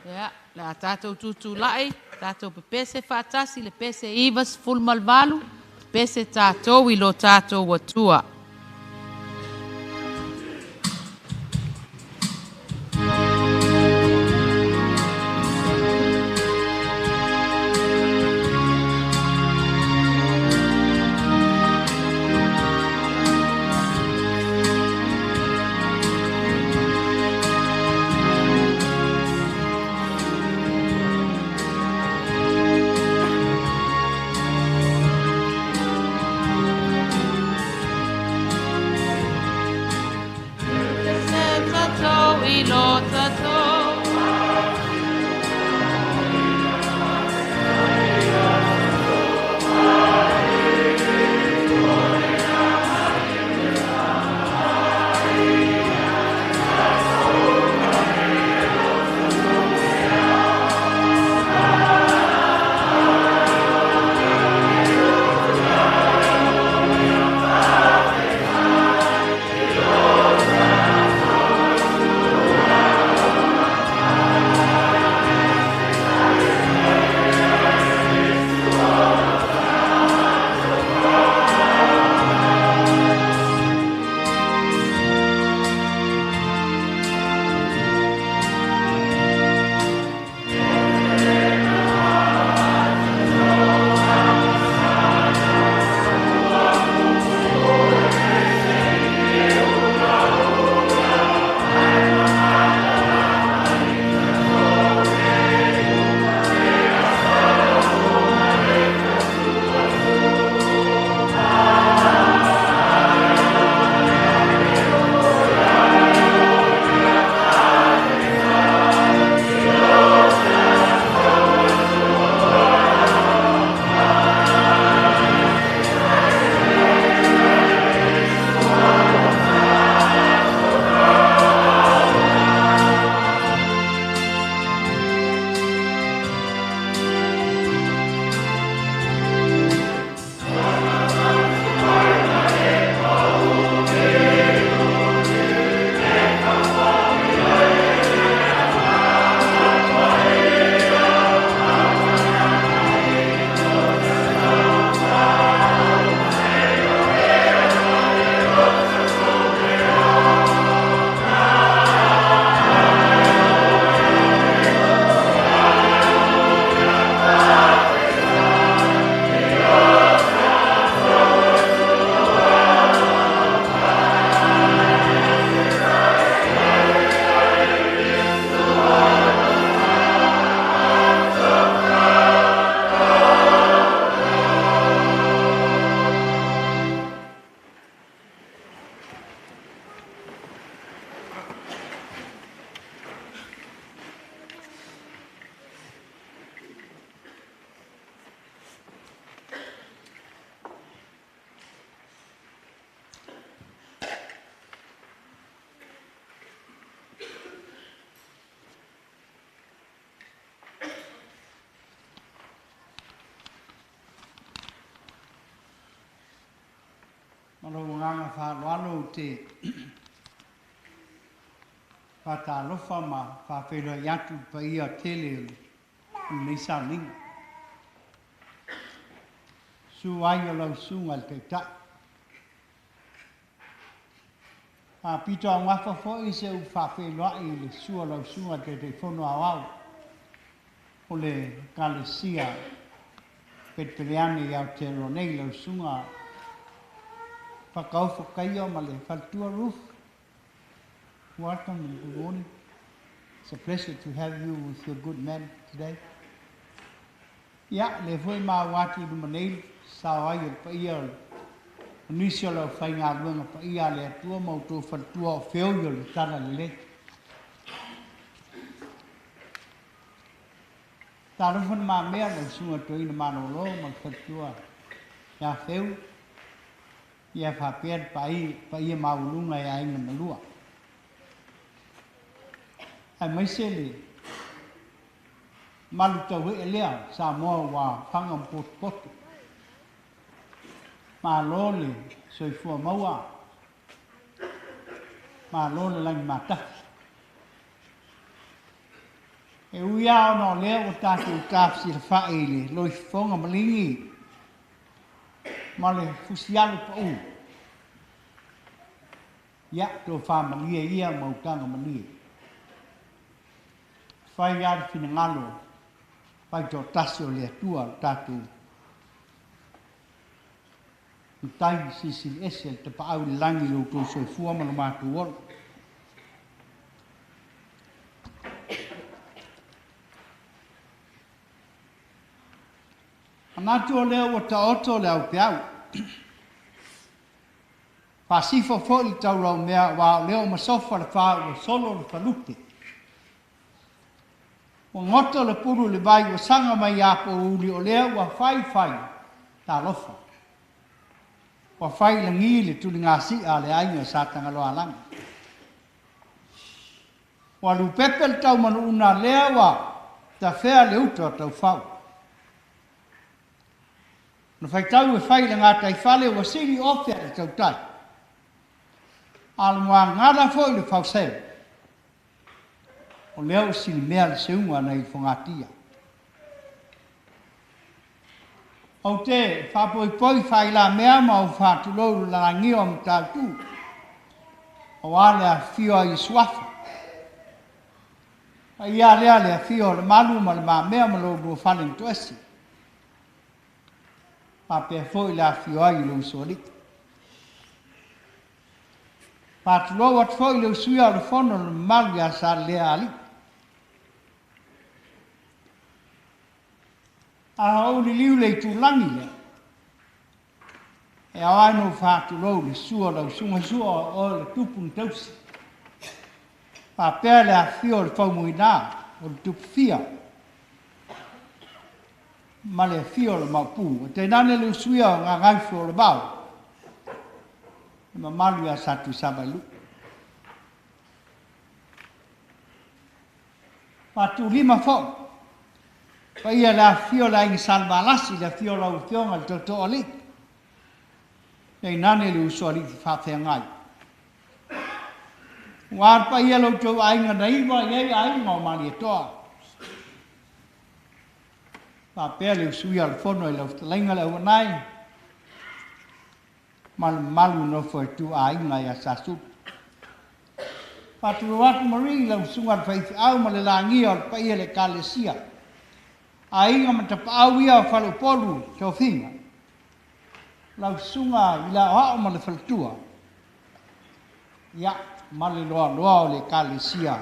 S2: Ia, le a tatou tutulai, tatou pepese faatasi le pese 98, pese tatou i lo tatou Atua.
S11: Ma lou agaga faaaloalo ou te faatalofa ma faafeiloai atu i le paia tele o lenei sauniga. Susu ai o lau Susuga i le Taitai. Faapitoaugafa foi se upu faafeiloai i le susu o lau Susuga i le Taitaifono Aoao o le Ekalesia Pelepeleane i Aotearoa nei, lau Susuga Fakaofo Kaio ma le faletua Ruth. Welcome and good morning. It's a pleasure to have you with your good men today. Ia, lea foi e maua atu i luma nei le sao ai o le paia o nisi o le aufaigaluega paia a le Atua ma outou faletua o feoi o le Talalelei. Talofa na mamea lau Susuga Toeaina Malolo ma le faletua ia Feu, ia faapea le paia maualuga e aiga na lua. Aemaise le malu tauee lea Samoa ua faga ma potopoto. Malo le soifua maua, malo le lagi matafi. E ui lava ona o lea ua tatou tafesilafai i le loifofoga maligi ma le fusialu pau, ia, tofa malie ia ma utaga malie. Fai lava le finagalo faitoatasi o le Atua lo tatou Matai Silisili Ese, le Tapaau i le Lagi i lo outou soifua ma lo matou ola. Manatu o lea ua taoto le aupeau. Faasifo foi le taulaumea aua o lea ua masofa le fa ua solo le falute. Ua goto le pulu i le vai ua saga mai ia Pouli o lea ua fai fai talofa. Ua fai lagi le tuligasia a le aiga Sa Tagaloaalagi. Ua lupepe le taumanuuna lea ua tafea le uta o taufau. Na faitau e fai i le gataifale ua sili ofe a le tautai. A o le muagala foi i le fauseu, o lea ua silimea le seuga nai le fogatia. Ou te faapoipoi faailamea ma ou faatulou i le lalagia o Matautu, aua le afifio a Iesuafa. Paia lea le afio o Lemalu ma Le Mamea ma lo oulua fale na toese. Faapea foi le afifio ai o le Usoalii. Faatulou atu foi i le usuia o le fono le mamalu ia Salelea Alii. A ou liliu le itulagi lea, e ao ai ona ou faatulou i le susu o lau Susuga Sua o oe o le Tupu na tausi. Faapea le afifio o le Faumuina, o le Tupufia, ma le afio o le Maopu. E tainane le usuia o Gagaifo o le Vao, le mamalu ia Satuisamailu. Faatulima foi, paia le afifio o le Aiga Salevalasi, le afio o lau Afioga i le Tootooalii, tainane le Usoalii Faafeagai. Ua le paia lo outou aiga na iva i ai aiga o Malietoa. Faapea le usuia o le fono i lau fetalaiga le Auanae ma le mamalu nofo e tu aiga ia Sasulu. Faatulou atu Marie i lau susuga i le faifeau ma le lagia o le paia i le Ekalesia. Aiga ma tapaau ia o Faleupolu Tofiga. Lau susuga i le aoao ma le faletua. Ia, ma le loaloa o le Ekalesia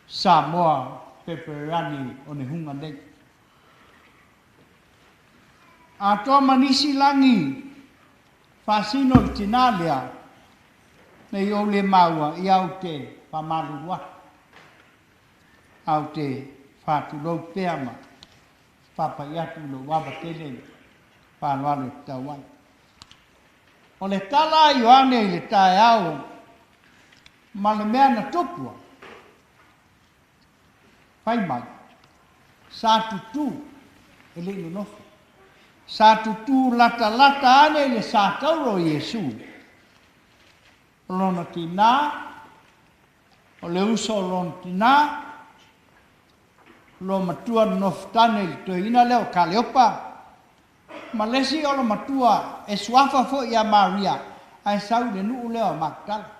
S11: Samoa Peperani o Nehuga nei. Atoa ma nisi lagi faasino le tinā lea, nei ou le maua, ia ou te faamalulu atu, a ou te faatulou pea ma faapai atu i lou ava tele i le faaaloalo e tatau ai. O le tala a Ioane i le taeao ma le mea na tupua, Fai mai, sa tutū, e le i nonofo. Sa tutū latalata ane i le sa tauro o Iesu. O lona tinā, o le uso o lona tinā, lo matua nonofo tane i le toeaina lea o Kaleopa, Ma le isi olomatua e suafa foi ia Maria, ae sau i le nuu lea o Maketala.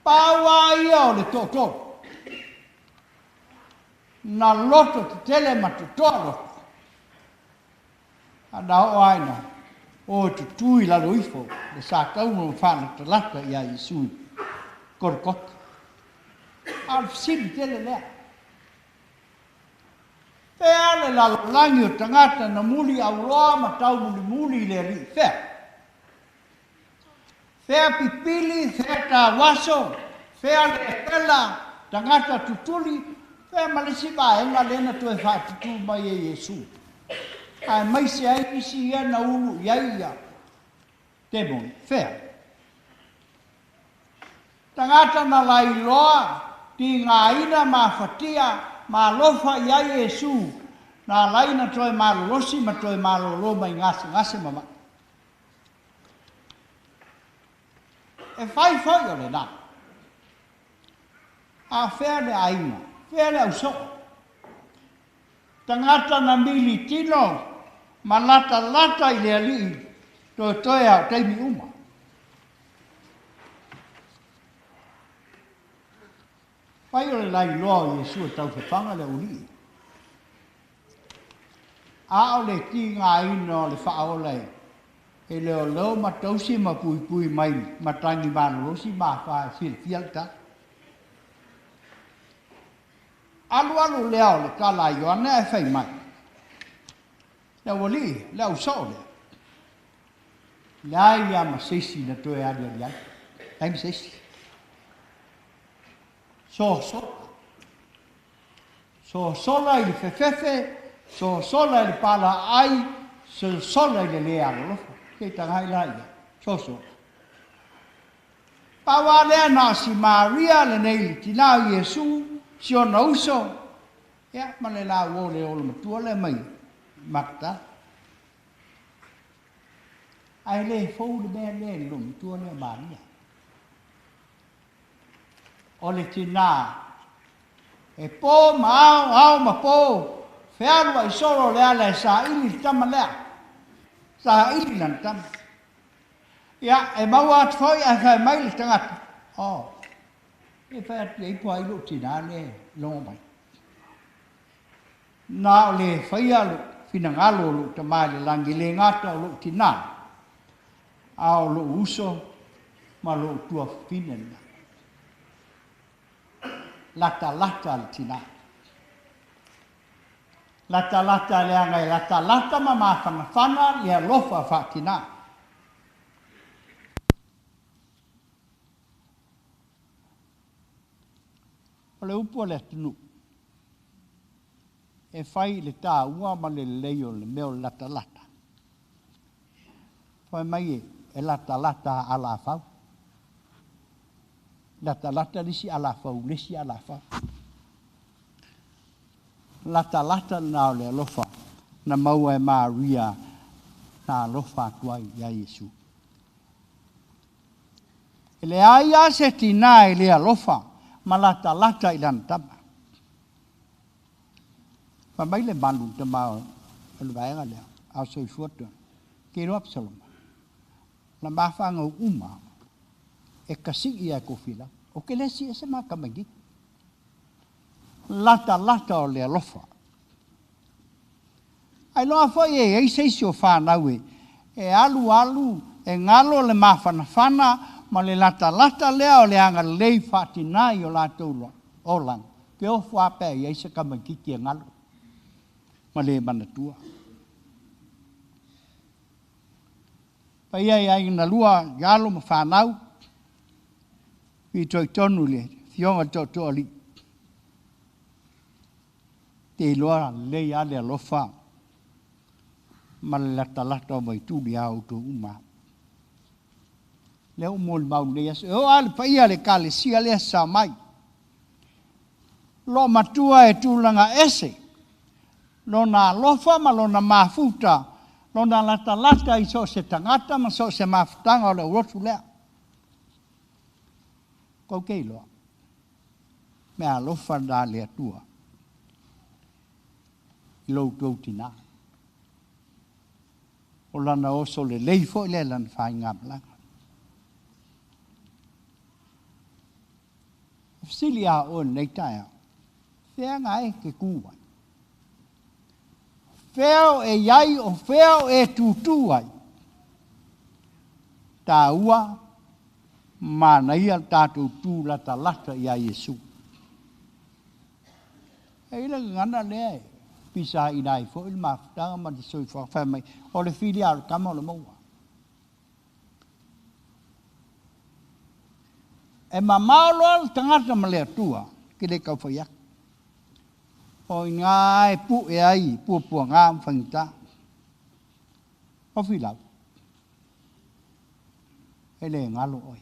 S11: Pau lava ia o le toatolu na loto tetele ma totoa loto, a na oo lava ina o e tutū i lalo ifo le sa tauga ma faalatalata ia Iesu i Kolokota. A o le fesili tele lea. Fea le lalolagi o tagata na muli auloa ma taumulimuli i le Alii? Fea? Fea pipili, fea tauaso, fea le epela, tagata tutuli, fea ma le isi vaega lea na toe faatutū mai e Iesu, aemaise ai isi ia na ulu i ai ia temoni? Fea? Tagata na lailoa, tigaina ma afatia, ma alofa i ai Iesu, na ala ai na toe malolosi ma toe malōlō mai gasegase ma maʻi. E fai foi o lena. A fea le aiga, fea le ausoo? Tagata na mili tino ma latalata i le Alii toetoe a o taimi uma. Fai o le lailoa o Iesu e taufafaga le aualii, a o le tigaina o le faaola e leoleo ma tausi ma puipui mai matagi malolosi ma afa e silafia le tala. Alualu lea o le tala a Ioane ae fai mai, Le aualii, le ausoo lea, leai lava ma se isi na toe aliali ai, leai ma se isi. Sosola. Sosola i le fefefe, sosola i le palaai, sosola i le lē alolofa. Se i tagai la i ai. Sosola. Pau lava lea na o si Maria lenei le tinā o Iesu, si ona uso, ia, ma le lauo le olomatua lea mai Maketala. Ae le fou le mea lea i le loomatua lea o Maria. O le tinā e pō ma ao, ao ma pō, fealuai solo le ala e saili le tama lea. Saili lana tama. Ia, e maua atu foi ae fai mai le tagata, Oh, e fai atu i ai po o ai lou tinā lea e logo mai. Na o le faia lou finagalo o lou Tama i le lagi, e le gata o lou tinā, a o lou uso ma lou tuafafine lena. Latalata le tinā. Latalata leaga e latalata ma mafanafana le alofa faatinā. O le upu a le atunuu, e fai i le taua ma le lelei o le mea o le latalata. Fai mai e latalata alafau. Latalata le isi alafau i le isi alafau. Latalata lena o le alofa na maua e Maria na alofa atu ai ia Iesu. E leai lava se tinā e le alofa ma latalata i lana tama. Fai mai le malu i le tama o le vaega lea, a o soifua tonu, Ke iloa Apisaloma, na mafaagau uma e kasii ia e kofilau. O ke le si ese ma kamaiki. Latalata o le alofa. Ai loa foi e iai se isi o fanau e e alu alu e galo le mafanafana ma le latalata lea o le agalelei faatinā i o latou olaga, ke ofo a pe a iai se kamaititi e galo ma le manatua. Paia i aiga na lua i alo ma fanau, fitoitonu i le Afioga i le Tootooalii. Te iloa lelei lava le alofa ma le latalata o Vaituli a outou uma. Lea ua molimau lenei aso. E oo lava le paia o le Ekalesia lea sa mai. Loomatua e tulaga ese lona alofa ma lona mafuta, lona latalata i so o se tagata ma so o se mafutaga o le aulotu lea. Kou ke iloa. Mea alofa lena a le Atua i lo outou tinā. O lana oso lelei fo'i lea i lana faigamalaga. E fesili iā oe i lenei taeao, fea gae e te tū ai? Fea o e i ai o fea o e tūtū ai? Tāua, manaia le tatou tūlatalata iā Iesu. E i ai le gagana lea e pisaina ai foi le mafutaga ma le soifuaga, fai mai, o le fili lava o le tama o le maua. E mamao loa le tagata ma le Atua, ke le tau fai atu. O i ina e pue ai puapuaga ma faigata. O Filau, e le galo oe.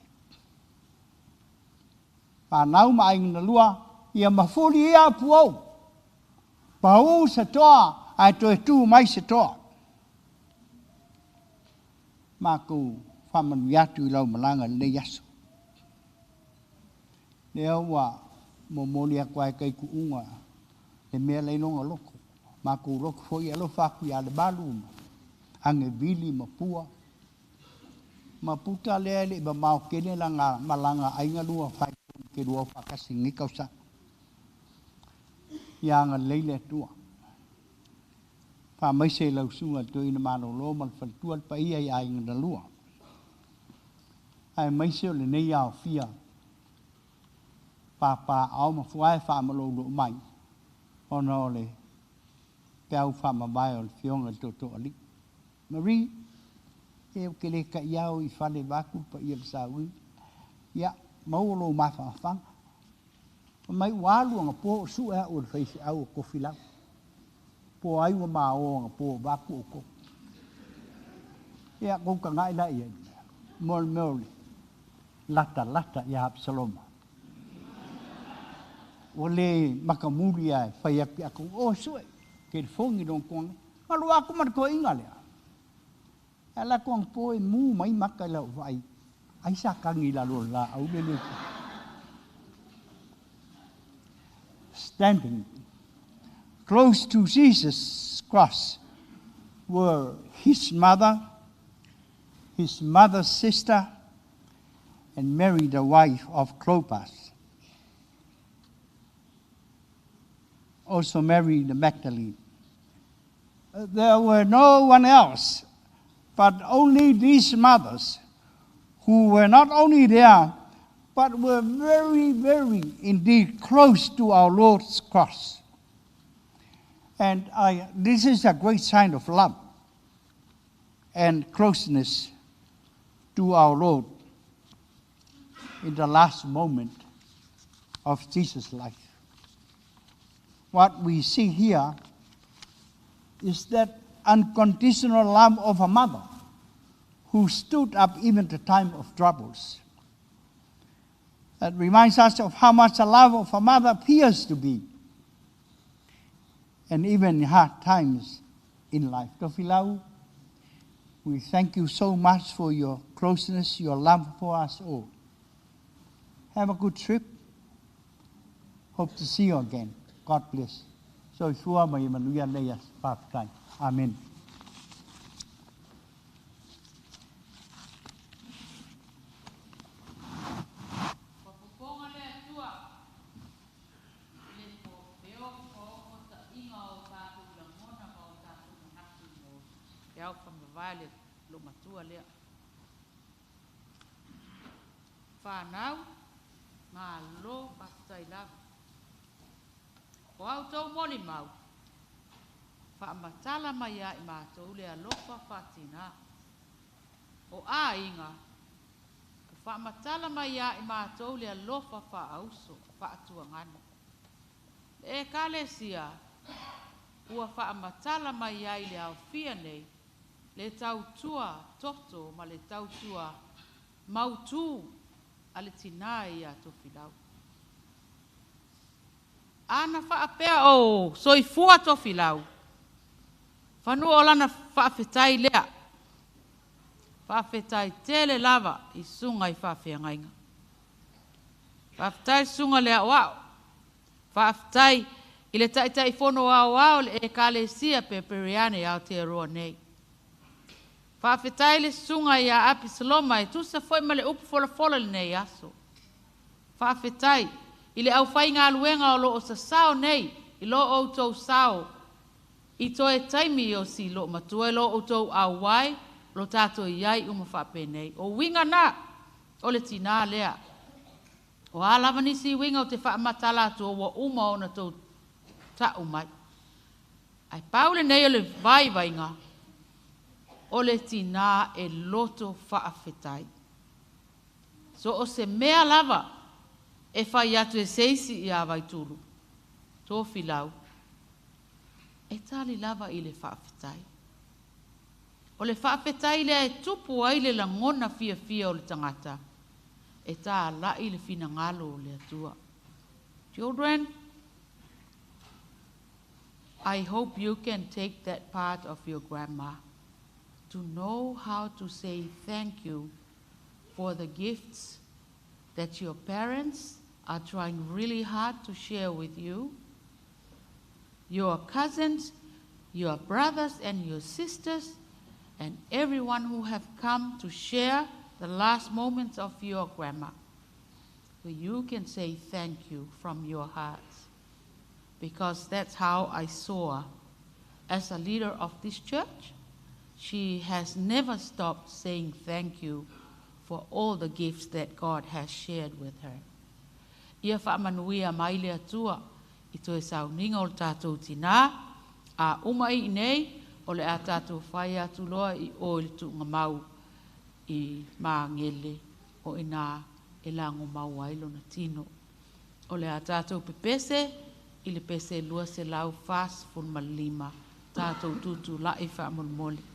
S11: Fanau ma aiga na lua, ia mafuli ia puou. Pau se toa ae toe tu mai se toa. Matou faamanuia atu i lau malaga i lenei aso. Lea ua momoli atu ai kai tuuga le mea la i lona loto. Matou loto foi e alofa atu ia Lemalu ma Agevili ma Pua. Ma Puta lea e le i mamao tele lana malaga a aiga lua fai ke lua o faatasi i lenei tausaga. Ia agalelei le Atua. Faamaise i lau susuga i le Toeaina Malolo ma le faletua le paia i aiga na lua. Aemaise o lenei aofia papaaao ma fuae faamaloulou mai ona o le peau faamavae o le Afioga i le Tootooalii. Marie, e ou te le ta'iao i fale vaeatu le paia o le saui. Ia, maua lou mafanafana. Fai mai ua alu anapo o su'e a'u e le faifeau o Tofilau. Po o ai ua maō anapo vaeatu outou. Ia, tou taga'i la i ai mo le mea o le latalata iā Apisaloma. Ua le matamuli lava e fai atu ia te oe, su'e, telefoni lona tuaga. Alu atu ma le toeaina lea. Ae alu atu anapo e mu mai maka i lau vaai, ai sa tagi i lalo o le laau le le. Standing close to Jesus' cross were his mother, his mother's sister, and Mary, the wife of Clopas. Also Mary the Magdalene. There were no one else, but only these mothers who were not only there, but were very, very indeed close to our Lord's cross. And this is a great sign of love and closeness to our Lord in the last moment of Jesus' life. What we see here is that unconditional love of a mother who stood up even the time of troubles. That reminds us of how much the love of a mother appears to be, and even in hard times in life. Tofilau, we thank you so much for your closeness, your love for us all. Have a good trip. Hope to see you again. God bless. Soifua ma ia manuia lenei aso. Faafetai. Amene.
S2: Ua fofoga le Atua i le feofoofotaʻiga o tatou lagona ma o tatou manatu mo le ao faamavae le loomatua lea. Whanau, malo faafetai lava. O a outou molimau, faamatala mai ia i matou le alofa faatinā. O aiga, ua faamatala mai ia i matou le alofa faa-auso, faatuagana. Le Ekalesia, ua faamatala mai ai le aofia nei le tautua toto ma le tautua mautū a le tinā ia Tofilau. Ana faapea o soifua Tofilau, fanua o lana faafetai lea. Faafetai tele lava i susuga i faafeagaiga. Faafetai susuga le aoao. Faafetai i le Taitaifono aoao o le Ekalesia Perepereane Aotearoa nei. Faafetai le susuga ia Apisaloma e tusa foi ma le upu folafola i lenei aso. Faafetai i le aufaigaluega o lo o sasao nei i lo outou sao i toe taimi o si loomatua i lo outou auai lo tatou i ai uma faapenei. O uiga na o le tinā lea. O a lava nisi uiga ou te faamatala atu ua uma ona tou ta'u mai. Ae pau lenei o le vaivaiga o le tinā e loto faafetai. So o se mea lava e fai atu e se isi ia Vaitulu, Tofilau, e tali lava i le faafetai. O le faafetai lea e tupu ai le lagona fiafia o le tagata, e tāla'i le finagalo o le Atua. Children, I hope you can take that part of your grandma to know how to say thank you for the gifts that your parents are trying really hard to share with you, your cousins, your brothers and your sisters, and everyone who have come to share the last moments of your grandma. So you can say thank you from your hearts. Because that's how I saw her. As a leader of this church, she has never stopped saying thank you for all the gifts that God has shared with her. Ia faamanuia mai le Atua i toe sauniga o le tatou tinā, a uma i nei, o le a tatou fai atu loa i o i le tuugamau i Magele o ina e lagomau ai lona tino. O le a tatou pepese i le pese 245 tatou tutula'i faamolemole.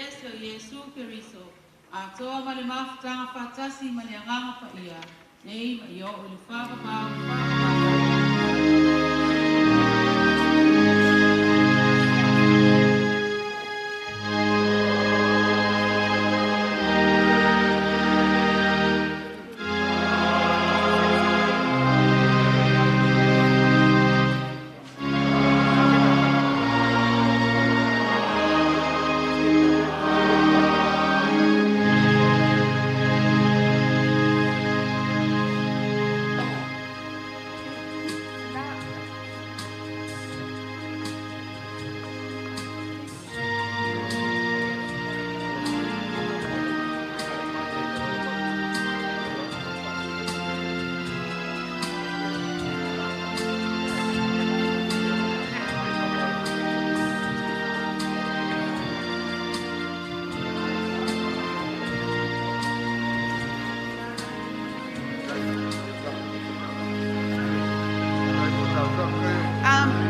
S2: Ese o Iesu Keriso, atoa ma le mafutaga faatasi ma le agaga paia, nei ma ia oo i le faavavau le faavavau.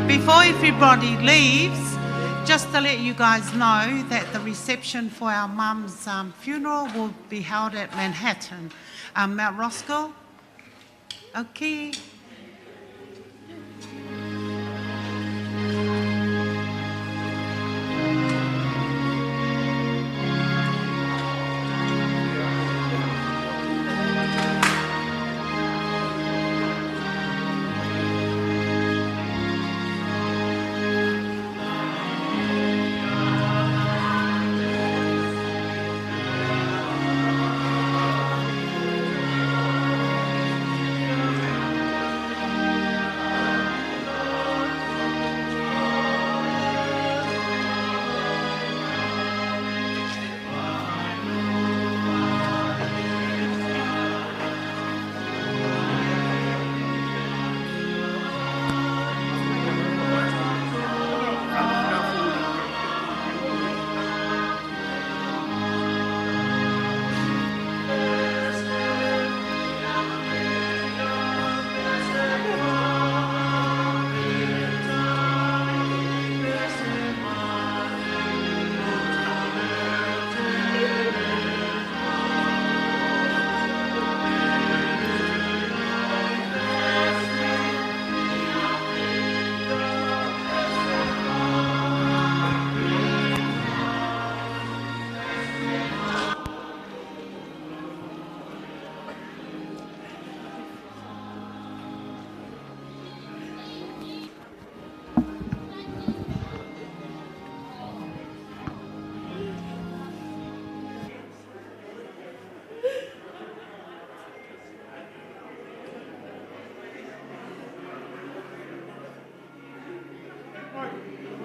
S8: Before everybody leaves, just to let you guys know that the reception for our mum's funeral will be held at Manhattan, Mount Roskill. Okay.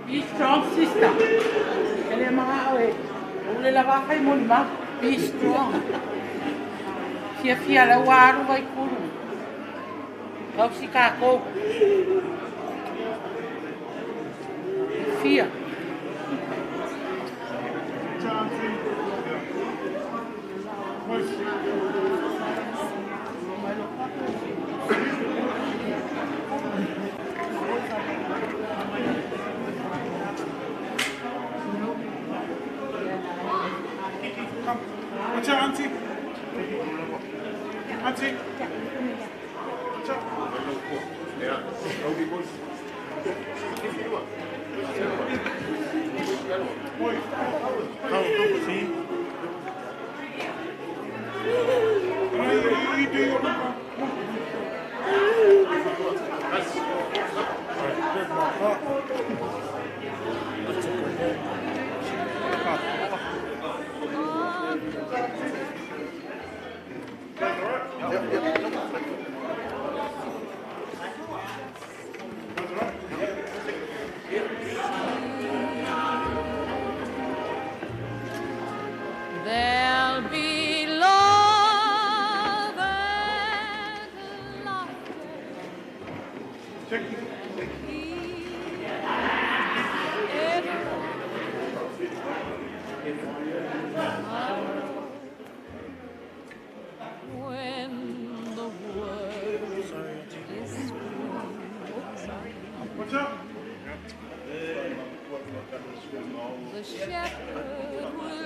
S9: Be strong, sister. Ele mga oe. Ule la wafai mo lima. Be strong. Fia fia la waru vai kuru. Kau si kako. Fia.
S4: Watch out, Auntie. Auntie. Watch out.
S7: There'll be love and laughter. When the world is through.
S4: What's up?
S7: The shepherd will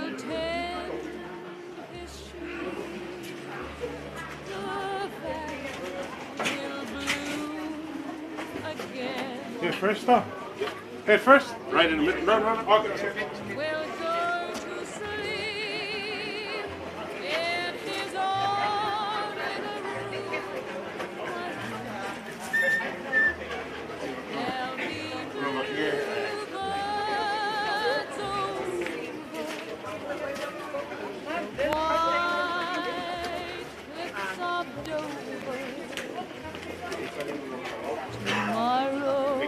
S4: First, huh? Head first?
S12: Right in the middle. No, no, no. Okay.
S7: Will go to sleep in his own little room. There'll be bluebirds over the white cliffs of Dover. Tomorrow,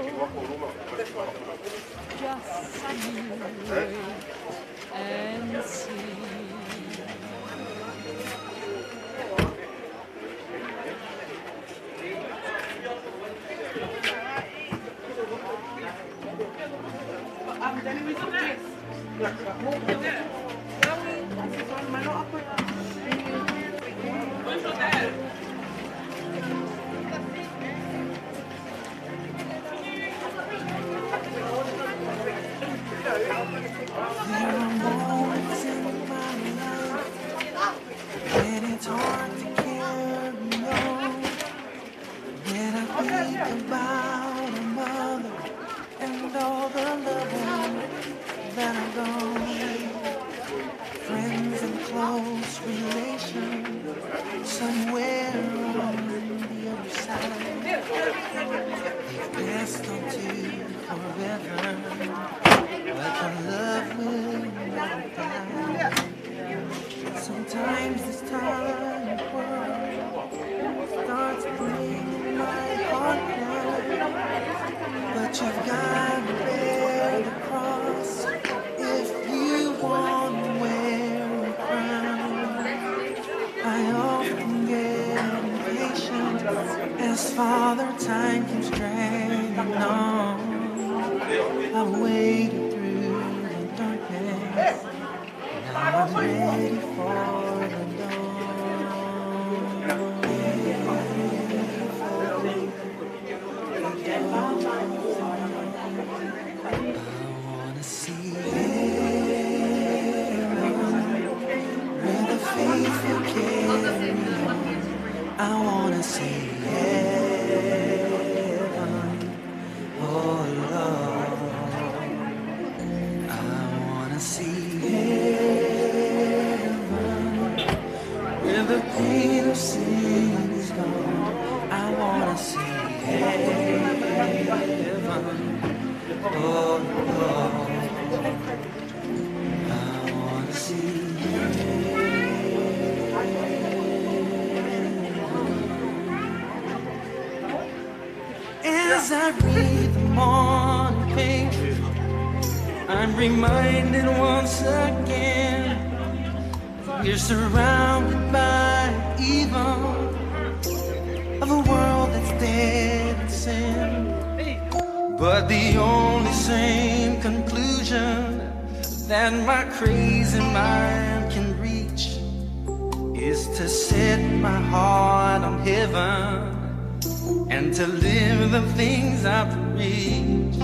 S7: just you wait and see.
S13: There are moments in my life when it's hard to carry on. When I think about a mother and all the loved ones that are gone. Friends and close relations somewhere on the other side. They've passed on to forever, but the love will never die. Sometimes this tired world starts bringing my heart down, but you've got to bear the cross if you want to wear a crown. I often get impatient as Father Time keeps dragging on. I've waited through the darkness, now I'm ready for the dawn. I want to see heaven where the faithful carry on. I want to see heaven, oh Lord. I want to see heaven where the pain of sin is gone. I want to see heaven, oh Lord. I want to see heaven. As I read the morning page, I'm reminded once again we're surrounded by evil of a world that's dead in sin. But the only sane conclusion that my crazy mind can reach is to set my heart on heaven and to live the things I preach.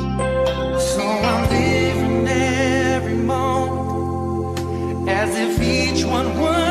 S13: So I'm living every moment as if each one